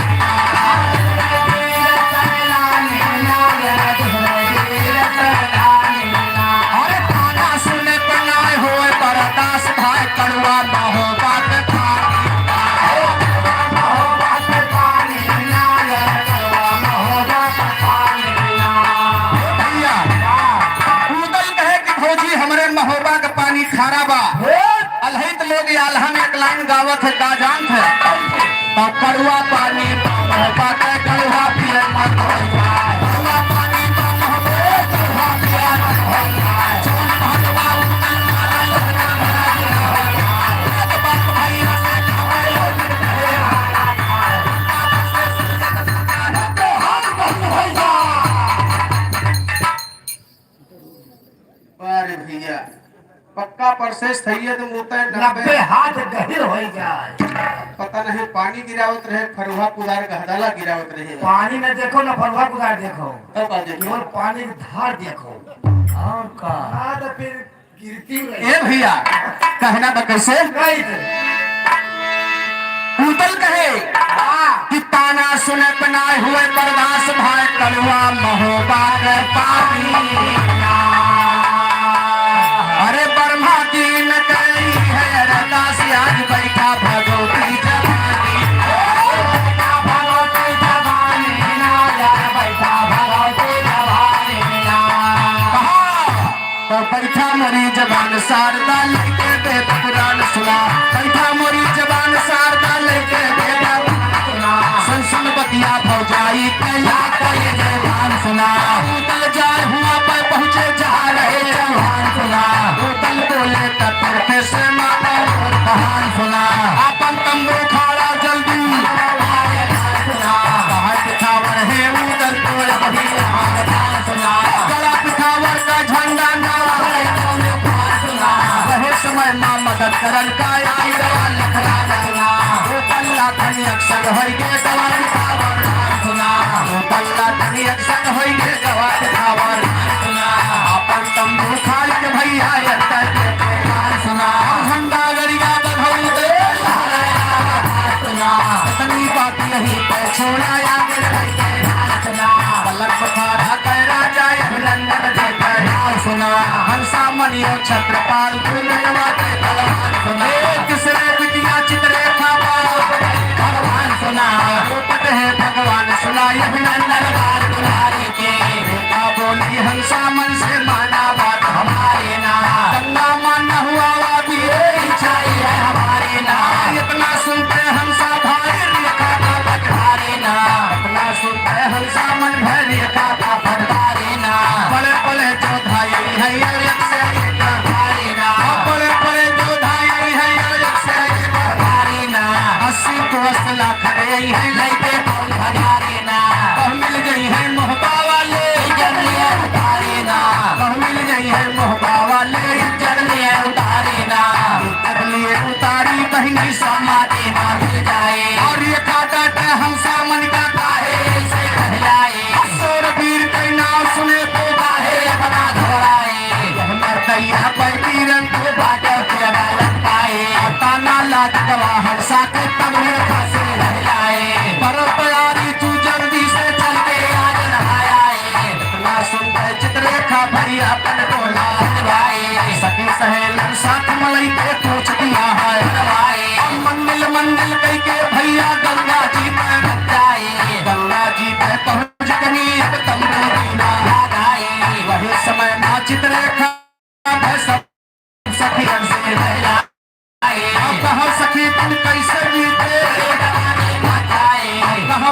अरे ताना सुने पर नाय होए बर्दाश्त, भाई कड़वा महोबा के पानी। भैया, उदल कहे कि भौजी हमरे महोबा के यार हम एक लाइन गावत है, का जानत है? तो कड़ुआ पानी बम होबा के कड़ुआ पिए मत हो जाए। कड़ुआ पानी बम होबा के कड़ुआ पिए मत हो जाए। जौन भगवान अरे भैया, पक्का परसेस थइये तो मुँह पे नब्बे नब्बे हाथ गहिर होइ जाए। पता नहीं, पानी गिरावत रहे, फरुहा कुदार गहदाला गिरावत रहे। पानी न देखो, न फरुहा कुदार देखो। तब का देखो? केवल पानी के धार देखो। और का? हाँ, तो फिर गिरती रही। ए भैया, कहना बा कैसे? कैसे? पूतल कहे हाँ। कि ताना सुने पे ना हुए बर्दाश्त, भाई कड़ुआ महोबा के पानी। अरे ब्रह्मा दीन कही है अरदास, आज बैठा भगवती जवानी। बैठा भगवती जवानी ना, यार बैठा भगवती जवानी ना। कहा? तो बैठा मोरी जबान शारदा, लइके वेद पुराण सुना। बैठा मोरी जबान शारदा, लइके वेद पुराण सुना। सुन सुन बतिया भौजाई के, या करे जवान सुना। उतल जाए हुआ पर पहुँचे जा रहे चौहान सुना। उतल बोले त तुरते से माता कहान सुना। अपन तंबू खाड़ा जल्दी। सुना। कहाँ दिखावर है उतल तोड़ बही सुना। गला पिथावर का झंडा ना। रहे समय माँ मदद करन का आई रवा लखना रखना। ओ पल्ला खनियक संग होई गे दवाई पावर सुना। ओ पल्ला खनियक संग होई गे दवाई पावर सुना। अपन तंबू खाड़ के भैया अंदर के पावर सुना। झंडा गरिया बढ़ाऊ दे। सुना। इतनी बात यही पे छोड़ा आगे बढ़ के सुना। पलक पखारा पैरा जाए अभिनंदन दे पैरा सुना। हंसा मनियो छत्रपाल दुर्गवा के बलवान सुना। एक से बिटिया चित्ररेखा बा भगवान सुना। रूपत है भगवान सुना। अभिनंदन बाल दुलारी के। बेटा बोली हंसा मन से माना बात हमारे ना। गंगा मन हुआ वादी चाहिए हमारे ना। इतना सुनते हंसा भाई रेखा का बटवारे ना। इतना सुनते हंसा मन भर रेखा का बटवारे ना। बड़े बड़े जोधा यही है यार एक से एक भारी ना। बड़े बड़े जोधा यही है यार एक से एक भारी ना। अस्सी कोस लाख यही है लइके कौन भगारी ना। कह मिल गई है मोहबा वाले, इज्जत लिए उतारी ना। कह मिल गई है मोहबा वाले, इज्जत लिए उतारी ना। इज्जत लिए उतारी बहनी समाधि ना मिल जाए। और ये काटा के हम सामन का काहे ऐसे कह जाए। असुर वीर के नाम सुने तो काहे अपना घबराए। यह मरदैया पर वीरन को बाटे के अदालत पाए। ताना लाज गवा हंसा के तब में फंसे रह जाए। पर तैयारी तू जल्दी से चल के आज नहाए। इतना सुंदर चित्ररेखा भैया अपन टोला हलवाए। सखी सहेलन साथ मलई के पूछ दिया है हलवाए। अब मंदिर मंदिर कई के भैया गंगा जी में जाए। गंगा जी पे पहुँच गनी अब तंबू दीना लगाए। वही समय माँ चित्ररेखा सब सखियन से मिला। अब कहो सखी तुम कैसे जीते? अब कहो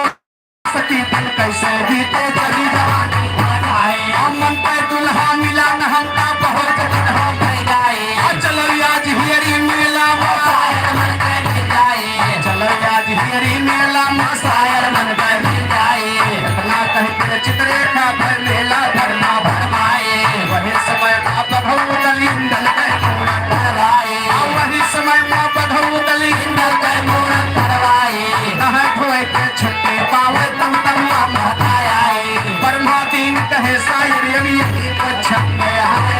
सखी तुम कैसे जीते? चली जवानी बताए। अब मन पे दुल्हा मिला न हमका बहुत दुल्हा मिल जाए। आ चलो आज हियरी मेला में। शायर मन के मिल जाए। चलो आज हियरी मेला में शायर मन के मिल जाए। इतना कह के चित्ररेखा भर मेला भरमा भरमाए। वही समय माँ बघऊ दलिंदल के मूड़ा करवाए। आ वही समय माँ बघऊ दलिंदल के मूड़ा करवाए। नहाए धोए के छुट्टी पावे तम तमुआ महताए। ब्रह्मा दीन कहे शायर यदि यदि कुछ में आए।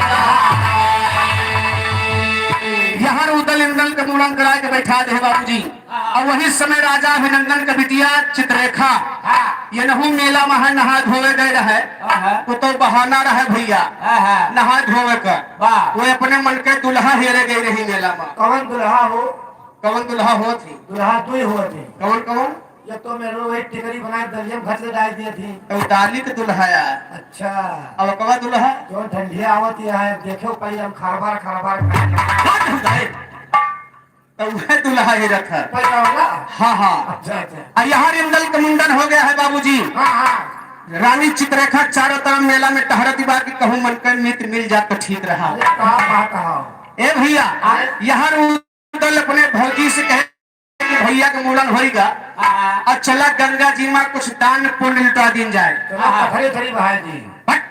यहाँ उदल इंदल के मूड़ा कराए के बैठा दे बाबूजी। और वही समय राजा अभिनंदन के बिटिया चित्ररेखा, हाँ। ये नहू मेला में है, नहा धोवे गए रहे। हाँ, हाँ। तो, तो बहाना रहे भैया, हाँ, हाँ। नहा धोवे का। वाह। वो अपने मन के दुल्हा हेरे गए रही मेला में। कौन दुल्हा हो? कौन दुल्हा हो थी? दुल्हा दो ही हो थे। कौन, कौन? ये तो मेरे वही टिकरी बनाए दलिया में घट ले डाल दिए थे। तो डाली के दुल्हा यार। अच्छा। अब कवा दुल्हा? जो ठंडिया आवत यहाँ है, देखो पहले हम खरबार, खरबार खाए। बात हो जाए। तो वह दुल्हा हेरत है। पैसा वाला? हाँ, हाँ। अच्छा, अच्छा। आ यहाँ इंदल का मुंडन हो गया है बाबूजी। हाँ, हाँ। रानी चित्ररेखा चारों तरफ मेला में टहरत बा कि कहूँ मन के मित्र मिल जात तो ठीक रहा। अरे, का बात है? ए भैया, हाँ? यहाँ उदल अपने भौजी से कहे कि भैया के मुंडन होइगा, हाँ। और चला गंगा जी मा कुछ दान पुण्य लुटा दीन जाए। चलो, हाँ। पथरी थरी बहाई दी। हट।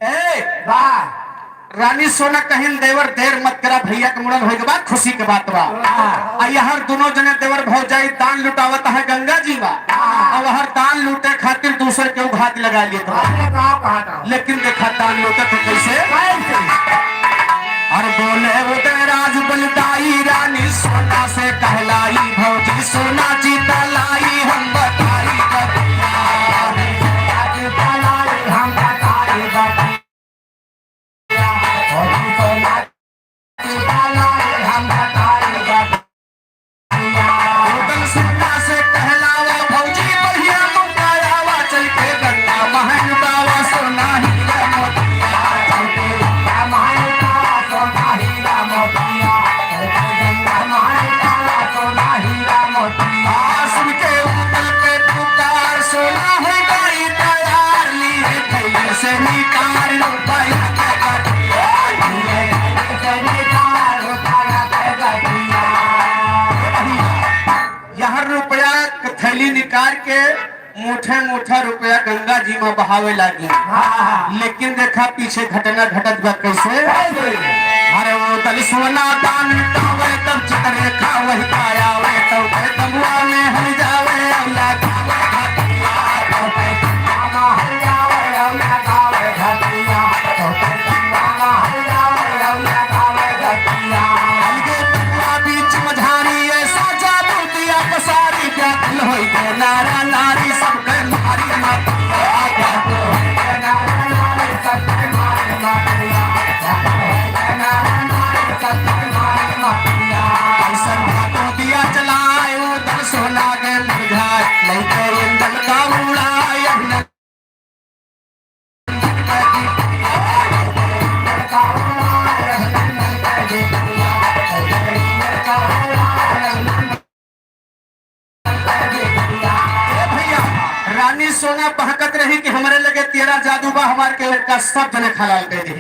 ए, वाह। रानी सोना कहिन, देवर देर मत करा, भैया के मुंडन होइगा बा, खुशी के बात बा। वाह। आ यहाँ दोनों जने देवर भौजाई दान लुटावत है गंगा जी मा। वाह। अब हर दान लूटे खातिर दूसर के उघात लगा लेत बा। अरे, का कहत हो? लेकिन देखा दान लूटे तो कैसे? कैसे? और बोले उदयराज बलदाई, रानी सोना से कहलाई, भौजी सोना चिता लाई, हम बताई बतिया। उदल सोना से कहलावा भौजी, बढ़िया मौका आवा, चल के गंगा महन बावा, सोना हीरा मोतिया। चल के गंगा महन बावा, सोना हीरा मोतिया। चल के गंगा महन बावा, सोना हीरा मोतिया। आ, सुन के उदल के पुकार, सोना हो गई तैयार, लिए थैली से निकाल रुपया के गठिया। लिए थैली से निकाल रुपया के गठिया। यहाँ रुपया के थैली निकाल के मोठे मोठा रुपया गंगा जी मा बहावे लागी। हाँ। लेकिन देखा पीछे घटना घटत बा कैसे? कैसे? अरे उदल सोना दान लुटावे तब चित्ररेखा वही पायावे तब तमुआ में हल जावे अउला गावे घटिया। तब तमुआ में हल जावे अउला गावे घटिया। तब तमुआ में हल जावे अउला गावे घटिया। अलगे तमुआ बीच मझारी ऐसा जादू दिया पसारी व्याकुल होई के नारा नारी सबके मारी मतिया। ऐसन बातों दिया जलाए, उदल सोना के मुरझाए, लइके इंदल का उड़ाए, अभिनंदन ए भैया, रानी सोना बहकत रही कि हमरे लगे तेरा जादू बा, हमार के लड़का सब जने खलाल कर दे।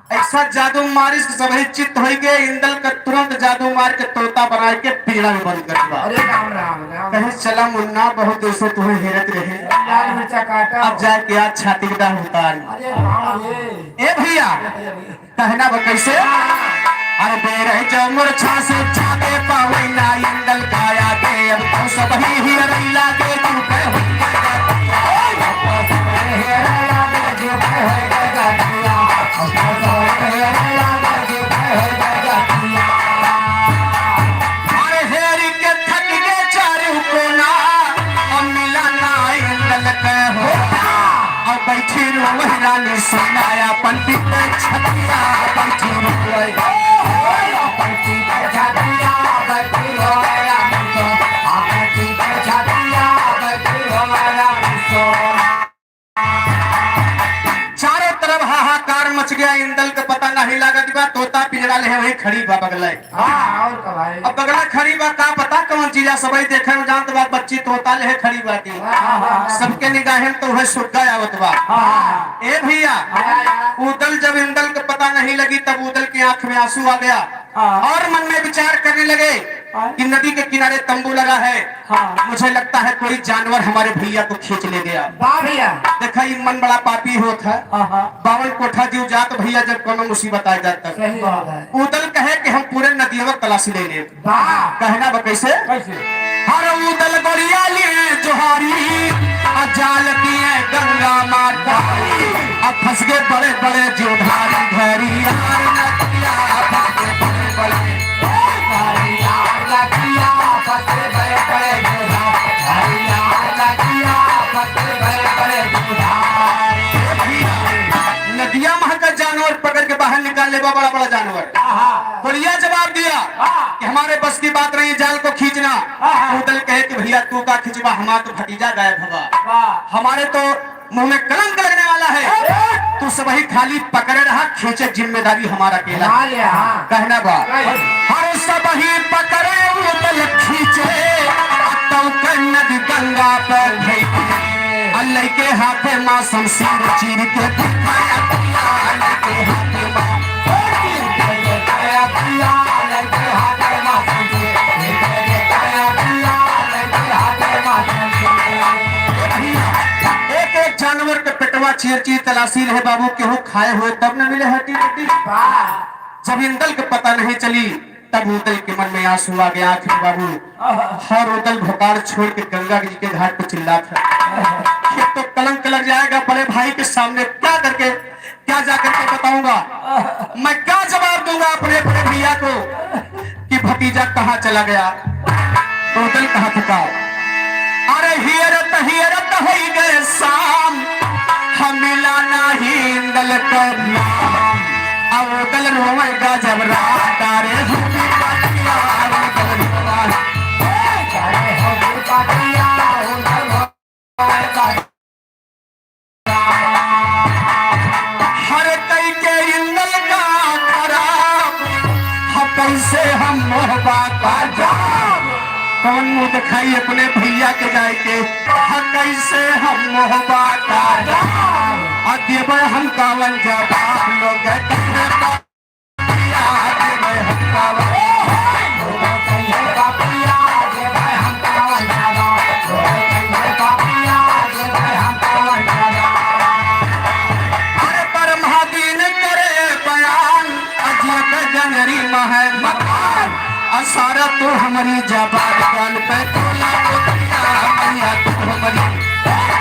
ऐसा जादू मारिस कि सबही चित्त होई के इंदल का तुरंत जादू मार के तोता बनाए के पिंजरा में बंद कर दिया। अरे राम, राम, राम। कहे चला मुन्ना, बहुत दिन से तुम्हें हेरत रहे। लाल मिर्चा काटा। अब जाके आज छाती का दाह उतार। अरे राम रे। ए भैया, कहना बा कैसे? अरे बेरे जो मुरछा से जादे पावे ना इंदल काया के, अब तो सबही हियरई लागे तू कहे हुई। अरे हेरी के थक के चारू कोना, अब मिला ना इंदल के हो। अब बैठी रोवै रानी सोना, अपन पीते छतिया, बैठी रोवै। अपन पीते छतिया, बैठी रोवै रानी सोना, अपन पीते छतिया, बैठी रोवै रानी सोना। चारों तरफ हाहाकार मच गया, इंदल के पता नहीं लागत बा, तोता पिंजरा ले वही खड़ी बा बगले। हाँ, और का भाई? अब बगले खड़ी बा, का पता कौन चीज है, सबही देखे में जानत बा, बच्ची तोता ले खड़ी बाटी। हाँ, हाँ, हाँ। सबके निगाहें तो वह सुग्गा आवत बा। हाँ, हाँ। ए भैया, हाँ, हाँ। उदल जब इंदल के पता नहीं लगी, तब उदल की आंख में आंसू आ गया। हाँ। और मन में विचार करने लगे हाँ। कि नदी के किनारे तंबू लगा है, हाँ। मुझे लगता है कोई जानवर हमारे भैया को खींच ले गया। वाह भैया। देखा, ये मन बड़ा पापी होत है। हाँ, हाँ। बावन कोठा जीव जात भैया, जब कोनो मुसीबत आ जाता है। सही बात है। उदल कहे कि हम पूरे नदियों में तलाशी ले लें। वाह। कहना बा कैसे? कैसे? हर उदल गोरिया लिए जोहारी, आ जाल दिए गंगा माता, आ फंस गए बड़े बड़े जोधारी घरी, यार नदिया फंस गए बड़े बड़े, यार नदिया फंस गए बड़े बड़े जोधारी, यार नदिया फंस गए बड़े बड़े जोधारी। नदिया महा का जानवर पकड़ के बाहर निकाल ले बा, बड़ा बड़ा जानवर। आहा। गोरिया जवाब दिया हाँ। कि हमारे बस की बात नहीं जाल को खींचना। हाँ, हाँ। उदल कहे कि भैया तू का खिंचवा, हमारा तो भतीजा गायब होगा। वाह। हमारे तो मुंह में कलंक लगने वाला है। तू सबही खाली पकड़े रहा, खींचे जिम्मेदारी हमारा अकेला। हाँ ले, हाँ। कहना बा। नहीं। हर सबही पकड़े उदल खींचे, अतौ कर नदी गंगा पर धई। अल्लाह के हाथे मा शमशीर चीर के दिखाया दिया, अल्लाह के हाथे मा। एक एक जानवर के पेटवा चीर चीर तलाशी रहे बाबू, केहू खाए हुए तब न मिले हड्डी बड्डी। वाह। जब इंदल के पता नहीं चली, तब इंदल के मन में आंसू आ गया। आखिर बाबू, आहा। हर उदल भोकाड़ छोड़ के गंगा जी के घाट पे चिल्लात है। ये तो कलंक लग जाएगा बड़े भाई के सामने, क्या करके, क्या जा करके बताऊंगा? मैं क्या जवाब दूंगा अपने बड़े भैया को कि भतीजा कहाँ चला गया? उदल कहाँ थका? अरे हियरत हियरत होई गए शाम, हम मिला नाही इंदल के नाम। अब उदल रोवेगा जब रात, अरे हम भी बतिया, उदल रोवा। हर कई के इंदल का खराब, ह कैसे हम मोहबा का जाब। कौन मुंह दिखाई अपने भैया के जाए के, ह कैसे हम मोहबा का जाब। आ देबे हम कावन जवाब, लोग कहे अरे ब्रह्मा दीन करे बयान, अजियत जंगरी महल मकान। असारा तू हमरी जबान, कान पे तोला मोतिया, मैया तू हमरी।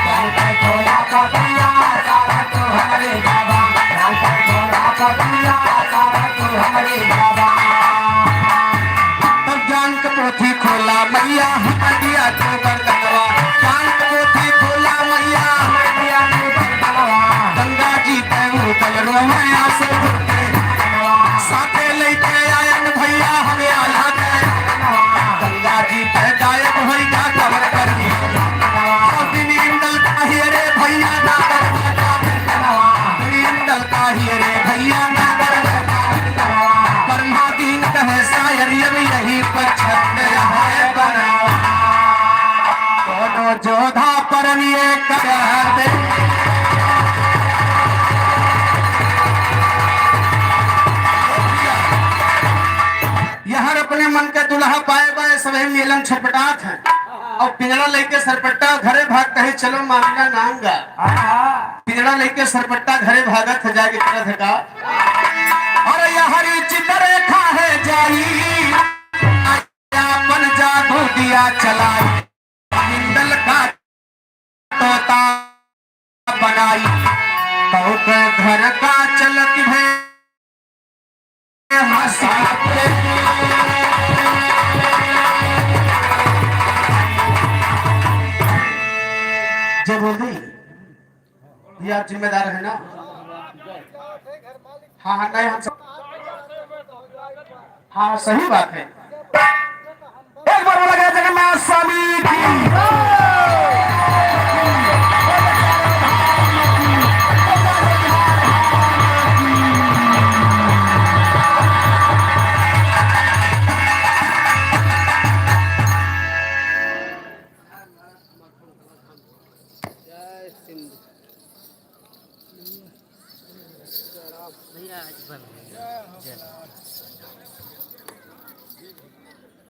कान पे तोला मोतिया, असारा तू हमरी जबान। कान पे तोला मोतिया, असारा तू हमरी जबान। तब ज्ञान के पोथी खोला मैया, हमार दिया तू बरदनवा। ज्ञान के पोथी खोला मैया, हमार दिया तू बरदनवा। गंगा जी पे उतल रोवे आंसू के। साथे लेके आयन भैया हमें आला के। गंगा जी पे गायब होई जा कमर कर दी। दिन इंदल का ही रे भैया ना कर। दिन इंदल का ही रे भैया ना कर। ब्रह्मा दीन कहे शायर अब यही पर छंद है बनावा। दोनों जोधा पर ये कर दे। यहर अपने मन के दुल्हा पाए बाए सभी मेलन छटपटात हैं। और पिंजड़ा लेके सरपट्टा घरे भाग कहे चलो मामिला नांगा। पिंजड़ा लेके सरपट्टा घरे भागत है जाके करत है का। अरे यहरी चित्ररेखा है जाई, अपन जादू दिया चलाई। इंदल का तोता बनाई, तो के घर का चलत भे हंसा। जय बोल दी। ये आप जिम्मेदार है ना? हाँ, हाँ, नहीं, हम सब, हाँ, सही बात है। एक बार बोला गया जगन्नाथ स्वामी की।